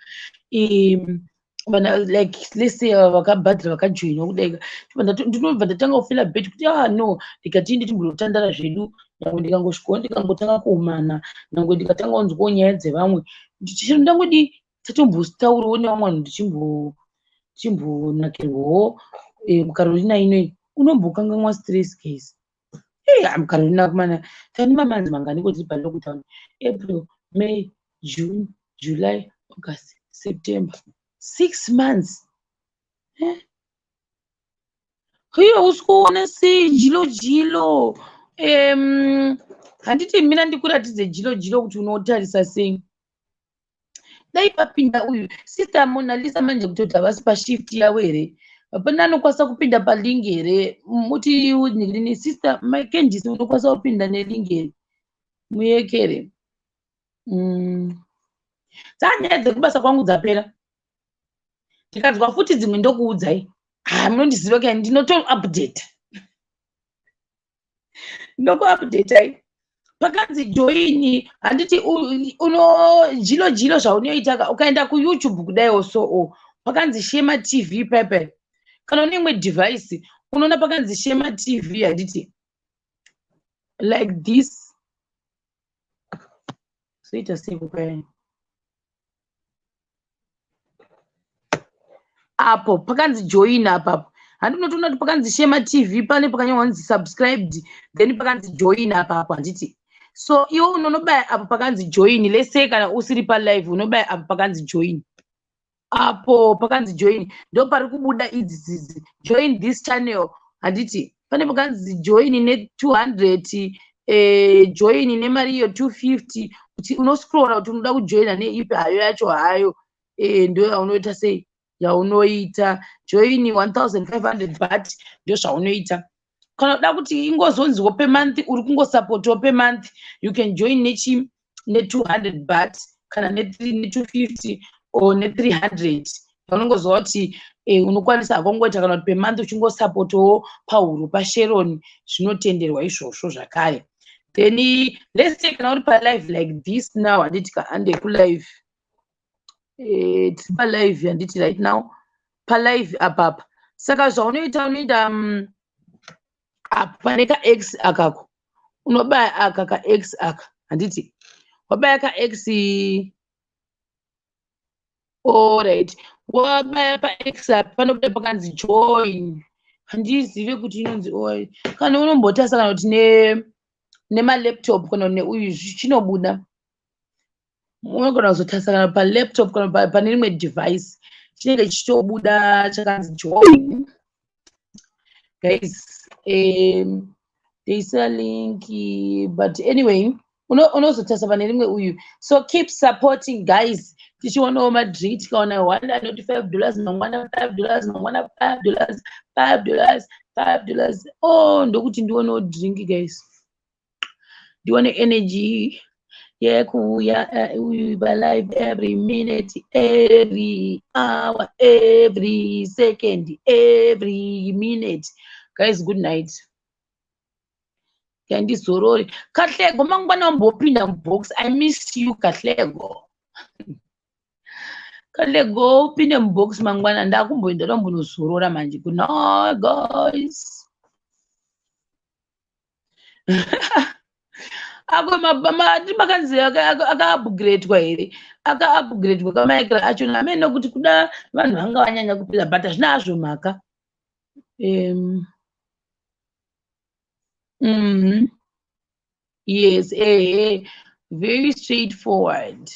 Vana, like, let's say vakabhadhara, vakajoinwa kudai, ndinobva ndatanga kufeela bad kuti, "Ah, no, ndikati timbotandara zvedu." Nyangwe ndikangosvikawo, ndikangotanga kuumana, nyangwe ndikatanga kunzwawo nyaya dzevamwe, chero ndangodi tatombotaurawo nevamwe vanhu, ndichimbonakirwawo. MuCarolina inoi unombokanganwa stress, guys. MuCarolina kumana tani mamanzi manganiko tiri palockdown? April, May, June, July, August, September, 6 months, eh? Hiyo usi kuona sei jilo jilo? Handiti mina ndikuratidze jilo jilo kuti unotarisa sei. Dai papinda uyu Sister Monalisa manje, kutoti havasi pashift yavo here? Hapana anokwanisa kupinda palink here? Muti nini, Sister Macandis, unokwanisa kupinda nelink here? Muyekere. Dzanyaya dzekubasa kwangu dzapera, ndikanzwa futi dzimwe ndokuudzai. Ha, munondiziva kai, ndinotoupdate, ndokuupdatai. Pakanzi join, handiti uno jilo jilo zvaunoita ka, ukaenda kuYouTube kudaiwo, so o pakanzi Shema TV pepe, kana une imwe device. Unoona pakanzi Shema TV, handiti? Like this. Soita sei kupayani apo pakanzi join apapo? Handi unotoona kuti pakanzi Shema TV pane pakanyorwa kunzi subscribed, then pakanzi join apapo, handiti? So iwe unonobaya apo pakanzi join. Let's say kana usiri palive, unobaya apo pakanzi join. Apo pakanzi join ndo pari kubuda idzi dzidzi, join this channel, handiti? Pane pakanzi join ne200, join nemari iyo 250, kuti unoscrolla kuti unoda kujoina neipi hayo yacho hayo. Ndo yaunoita sei, yaunoita join 1500 but ndo zvaunoita. Kana uda kuti ingozonziwo pemonth uri kungosapotawo pemonth, you can join nechi ne200 but kana ne250 or ne300. Unongozwa kuti unokwanisa hakongoita kana kuti pemonth uchingosapotawo pahuro paSharon, zvinotenderwa izvozvo zvakare. Then let's say kana uri palive like this now, handiti? Kaande kulive, tiri palive, handiti? Right now palive apapa. Saka zvaunoita, unoita apa pane kax akako, unobaya aka kax aka, handiti? Wabaya kax, alright, wabaya pax apa panobuda pakanzi join. Handizive kuti inonzi oi kana unombotasa kana kuti nemalaptop kana neuyu chinobuda. Unogona kuzotasa kana palaptop kana pane rimwe device, chinenge chichitobuda chakanzi join. Guys, ndeisa link, but anyway unozotasa pane rimwe uyu. So keep supporting, guys. Tichionawo madrink, tikaona one anoti $5, mangwana $5, mangwana $5, $5, $5. Oh, ndokuti ndionewo drink, guys, ndione energy yekuuya uyu palive every minute, every hour, every second, every minute. Guys, good night. Kandizorore. Kahlego, mangwana wambopinda mubox. I miss you, Kahlego. Kahlego, upinde mubox mangwana. Ndakumboenda, ndambonozorora manje. Good night, guys. Ako mati makanzi akaupgradwa here? Akaupgradwa kamaikira achona amene nokuti kuda vanhu vanga vanyanya kupinda, but hazvina hazvo mhaka. Yes, very straightforward.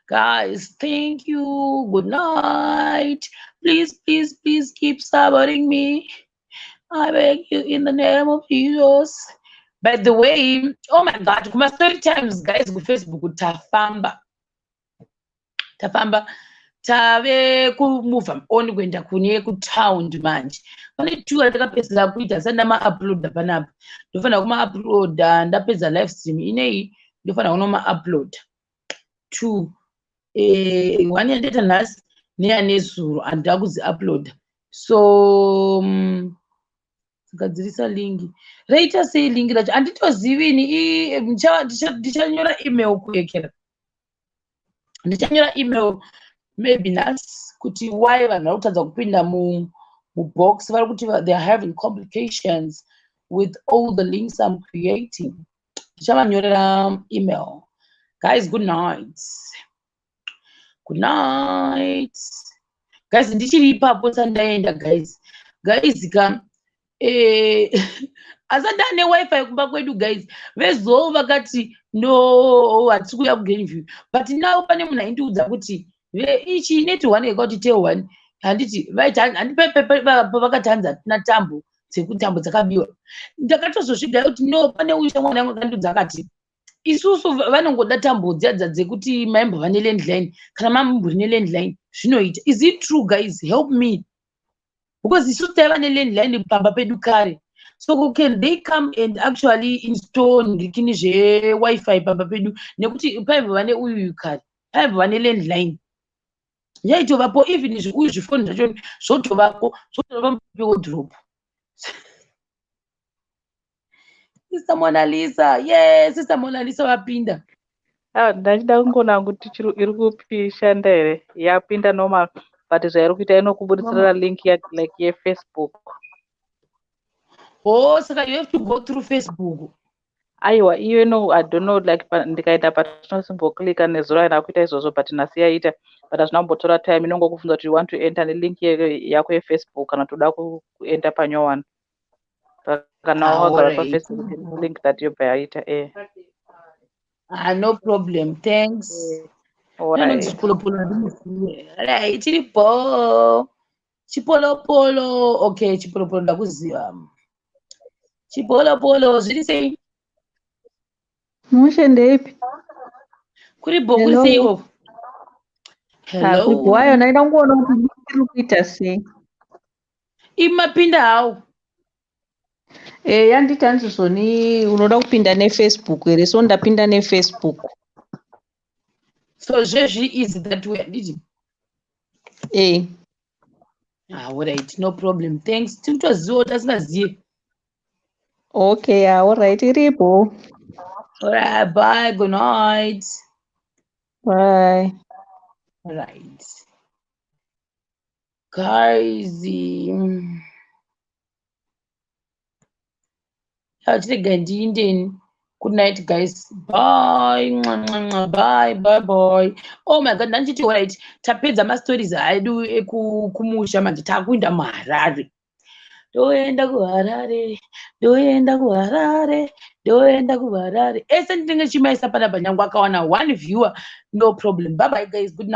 Guys, thank you. Good night. Please, please, please keep supporting me. I beg you in the name of Jesus. By the way, oh my God, kuma story times, guys, kuFacebook tafamba. Tafamba. Tave kumove on kuenda kune kutown manje. Pane two atakapedzisira kuita sati ndamauploada panapa. Ndofanira kumauploada ndapedza live stream ineyi, ndofanira kunomauploada. Two. One yandaita nhasi neyanezuro handida kudziuploada. So gadzirisa link. Reita sei link racho? Handitozivi ini. Ndichanyora email kuyekera. Ndichanyora email maybe nhasi kuti why vanhu vari kutadza kupinda mubox. Vari kuti they are having complications with all the links I'm creating. Ndichavanyorera email. Guys, good night. Good night. Guys, ndichiri ipapo sandaenda, guys. Guys ka, asati ane wifi kumba kwedu, guys, vezou vakati no, hatisi kuuya kuGlenview. But now pane munhu aindiudza kuti ichi net one yakakuti tel one, handiti? Vaiti pavakati hanzi hatina tambo dzekutambo dzakabiwa. Ndakatozosvigaya kuti no, pane uyu shamwari yangu akandiudza akati isusu vanongoda tambo dziya dzekuti maimbova nelandline. Kana mamburi nelandline zvinoita. Is it true, guys? Help me, because isusu taiva nelandline pamba pedu kare. So can they come and actually install ngikini zvewifi pamba pedu? Nekuti paimbova neuyu kare, paimbova nelandline yaitovapo. Even uyu zvifoni zvacho zvotovako, zvotova pewardrobe. Sister Mona Lisa, yes, Sister Mona Lisa vapinda. Ah, ndachida kungoona kuti chiri iri kupishanda here. Yapinda normal, but zvairi kuita inokubuditsira link ya like yeFacebook. Oh, saka you have to go through Facebook. Aiwa, iyo no, I don't know, like ndikaenda patinosimboklika. Nezuro aina kuita izvozvo, but nhasi yaita, but hazvina kumbotora time. Inongokubvunza kuti you want to enter nelink yako yeFacebook kana toda kuenda panyowani. Saka kana wagara paFacebook, link that yobva yaita e. Ah, no problem, thanks. Alright. Chipolopolo handimuzive. Alright, chiripo Chipolopolo. Okay, Chipolopolo, ndakuziva. Chipolopolo, zviri sei? Mushe, ndeipi? Kuri bo, kuri sei ikoko? Hello. Wayo, ndaida kungoona kuti iri kuita sei. Imapinda hawo. E, yanditi hanzi zvoni unoda kupinda neFacebook here, so ndapinda neFacebook. So zvezvi is that way, handiti? E. Ah, alright, no problem, thanks. Tinotozivawo tasingazivi. Okay, alright, iripo. Alright, bye, good night. Bye. Alright guys, chirega ndiindeni. Good night guys, bye. Mwa, mwa, mwa. Bye bye bye. Oh my God, ndandichiti alright, tapedza mastories edu ekukumusha, manje takuenda muHarare. Ndoenda kuHarare, ndoenda kuHarare, ndoenda kuHarare. Ese ndinenge chimaisa panapa, nyange akawana one viewer, no problem. Bye bye guys, good night.